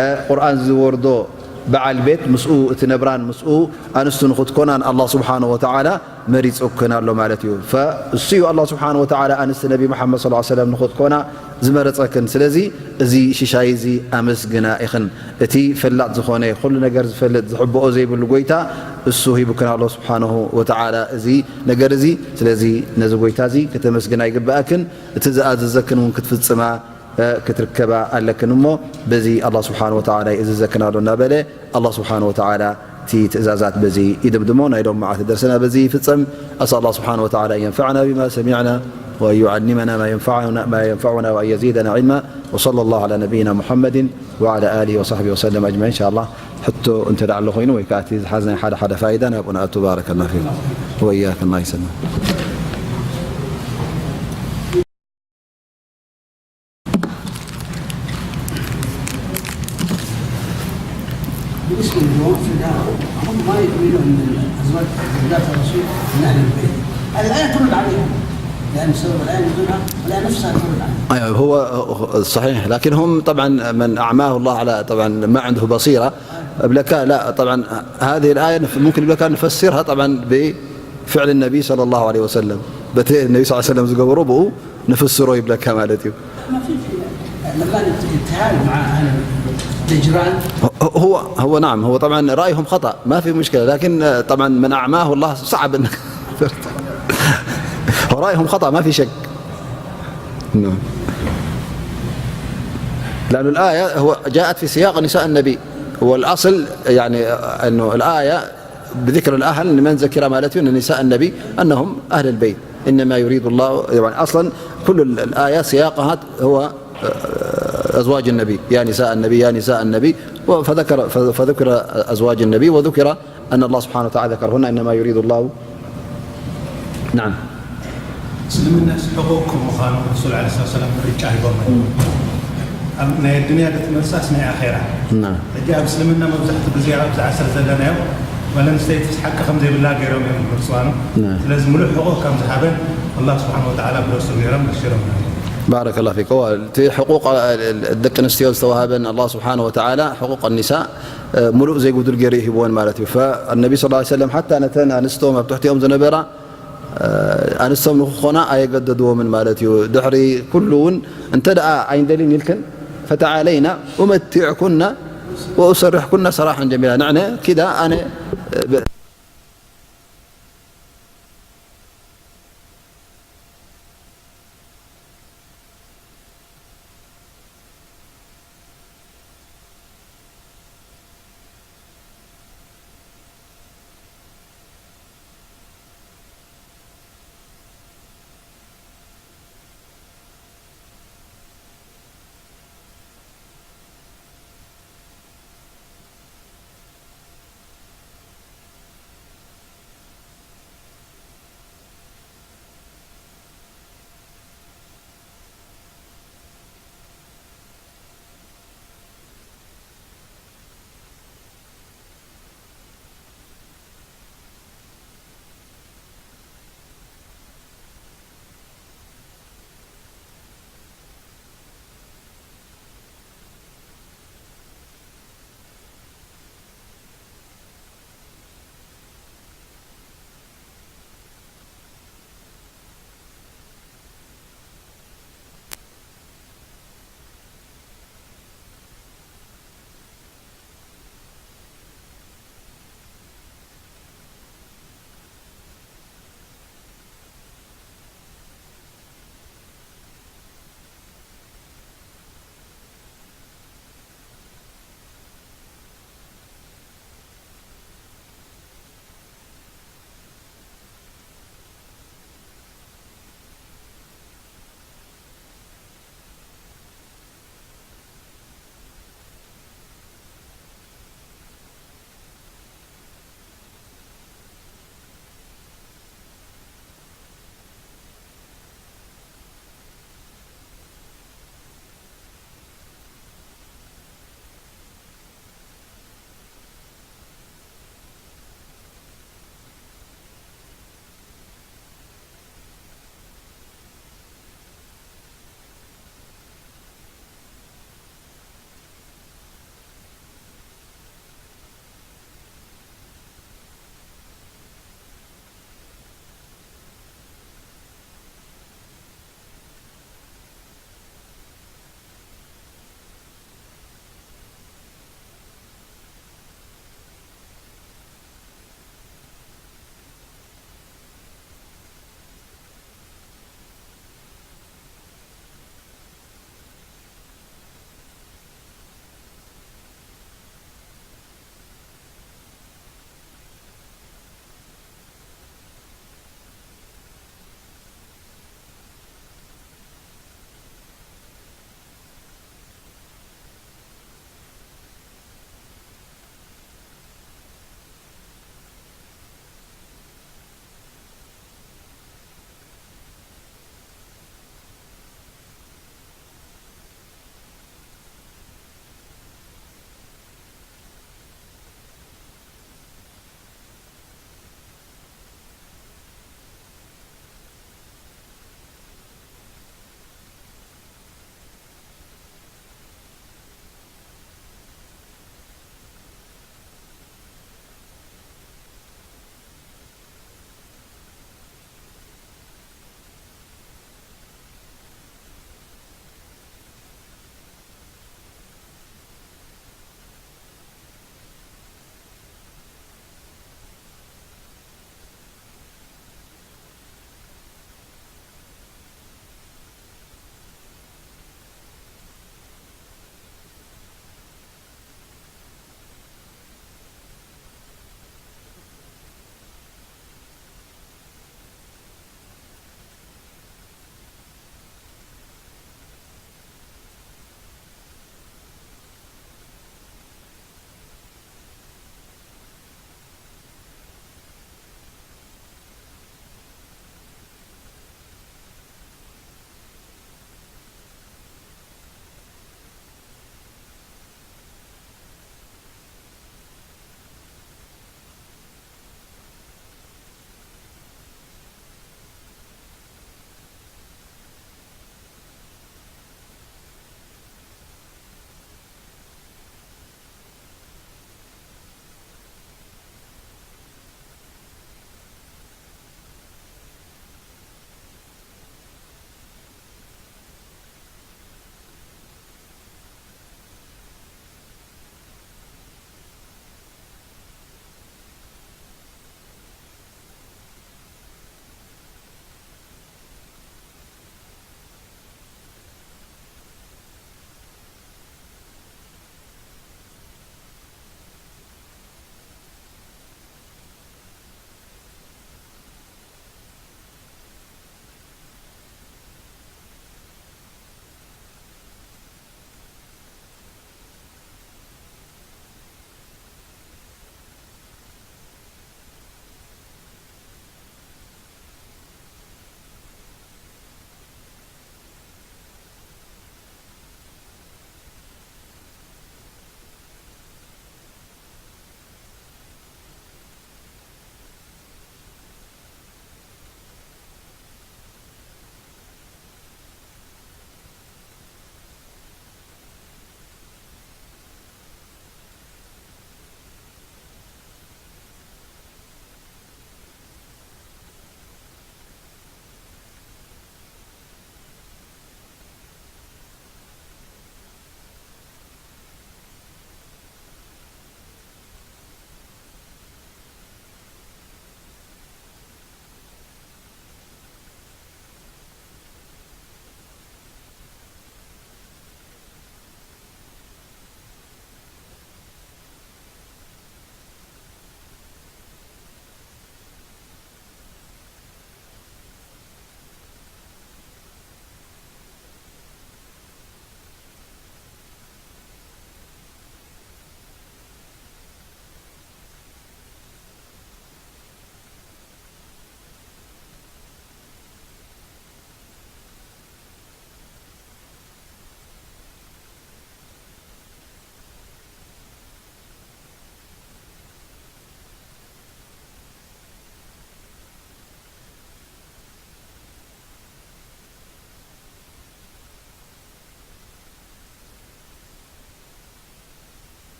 እ፣ ቁርኣን ዝወርዶ በዓል ቤት ምስኡ እትነብራን ምስኡ ኣንስቱ ንኽትኮናን ኣላህ ስብሓነ ወተዓላ መሪጹክን ኣሎ ማለት እዩ። ፈ-፣ እሱ እዩ ኣላህ ስብሓነ ወተዓላ ኣንስቲ ነቢ መሓመድ ሰለላሁ ዐለይሂ ወሰለም ንኽትኮና ዝመረጸክን። ስለዚ እዚ ሽሻይ እዚ ኣመስግና ኢኽን። እቲ ፈላጥ ዝኾነ፣ ኩሉ ነገር ዝፈልጥ፣ ዝሕብኦ ዘይብሉ ጎይታ እሱ ሂቡክን ኣሎ ስብሓነሁ ወተዓላ እዚ ነገር እዚ። ስለዚ ነዚ ጎይታ እዚ ከተመስግና ይግብኣክን። እቲ ዝኣዘዘክን እውን ክትፍጽማ፣ እ፣ ክትርከባ ኣለክን እሞ፣ በዚ ኣላህ ስብሓነሁ ወተዓላ ይእዝዘክን ኣሎ እናበለ፣ ኣላህ ስብሓነሁ ወተዓላ እቲ ትእዛዛት በዚ ይድምድሞ። ናይ ሎም መዓልቲ ደርስና በዚ ይፍጸም። أسأل الله سبحانه وتعالى أن ينفعنا بما سمعنا وأن يعلمنا ما ينفعنا، ما ينفعنا وأن يزيدنا علما. وصلى الله على نبينا محمد وعلى آله وصحبه وسلم أجمعين. إن شاء الله ሕቶ እንተ ደኣ ኣሎ ኮይኑ ወይ ከኣ እቲ ዝሓዝናዮ ሓደ ሓደ ፋይዳ ናብኡ ንኣቱ። ባረከላሁ ፊኩም ወኢያኩም። الله يسلمك. بالنسبة للجواب في ده، هم ما يؤمنوا أن الأزواج، زوجات الرسول، من أهل البيت. الآية ترد عليهم، لأن سبب الآية نزولها، الآية نفسها ترد عليهم. أيوة، هو صحيح، لكن هم طبعًا من أعماه الله على، طبعًا، ما عنده بصيرة، بلكا لا، طبعًا، هذه الآية نف-، ممكن بلكا نفسرها طبعًا بفعل النبي صلى الله عليه وسلم. بت-، النبي صلى الله عليه وسلم ዝገበሮ ብኡ ንፍስሮ ይብለካ ማለት እዩ። ما في شيء. لما نتهاون مع أهل نجران. هو هو نعم، هو طبعًا رأيهم خطأ، ما في مشكلة، لكن، آه، طبعًا من أعماه الله صعب إنك هو رأيهم خطأ، ما في شك. نعم. لأن الآية هو جاءت في سياق نساء النبي، والأصل يعني أنه الآية بذكر الأهل لمن ذكر مالته أن نساء النبي أنهم أهل البيت. إنما يريد الله، يعني أصلًا كل الآية سياقها هو، آه، أزواج النبي، يا نساء النبي، يا نساء النبي، و-، فذكر، فذكر أزواج النبي وذكر أن الله سبحانه وتعالى ذكرهن، إنما يريد الله. نعم. እስልምናስ ሕቑቕ ከም ምዃኑ ረሱል ዓለይሂ ሰላም ምርጫ ሂቦም እዮም። ኣብ ናይ ኣዱንያ ዶ ትመርጻስ ናይ ኣኼራ? نعم. ሕጂ ኣብ እስልምና መብዛሕትኡ ግዜ ኣብዚ ዓሰር ዘለናዮ ጓል ኣንስተይትስ ሓቂ ከም ዘይብላ ገይሮም እዮም ዝመርጽዋ ነው። نعم. ስለዚ ሙሉእ ሕቑቕ ከም ዝሃበን ኣላህ ስብሓነ ወተዓላ ብረሱል ገይሮም በሺሮም እዮም። ባረከላሁ ፊክ። እዋ፣ እቲ ሕቁቅ ደቂ ኣንስትዮ ዝተዋሃበን ኣላህ ስብሓነ ወተዓላ ሕቁቅ ኒሳ ሙሉእ ዘይጉድል ገይሩ ሂብወን ማለት እዩ። ፈነቢ ስ ሰለም ሓታ ነተን ኣንስቶም ኣብ ትሕቲኦም ዝነበራ ኣንስቶም ንክኾና ኣየገደድዎምን ማለት እዩ። ድሕሪ ኩሉ እውን እንተ ደኣ ኣይንደልን ኢልክን ፈተዓለይና ኡመቲዕኩና ወኡሰሪሕኩና ሰራሐን ጀሚላ፣ ንዕነ ኪዳ ኣነ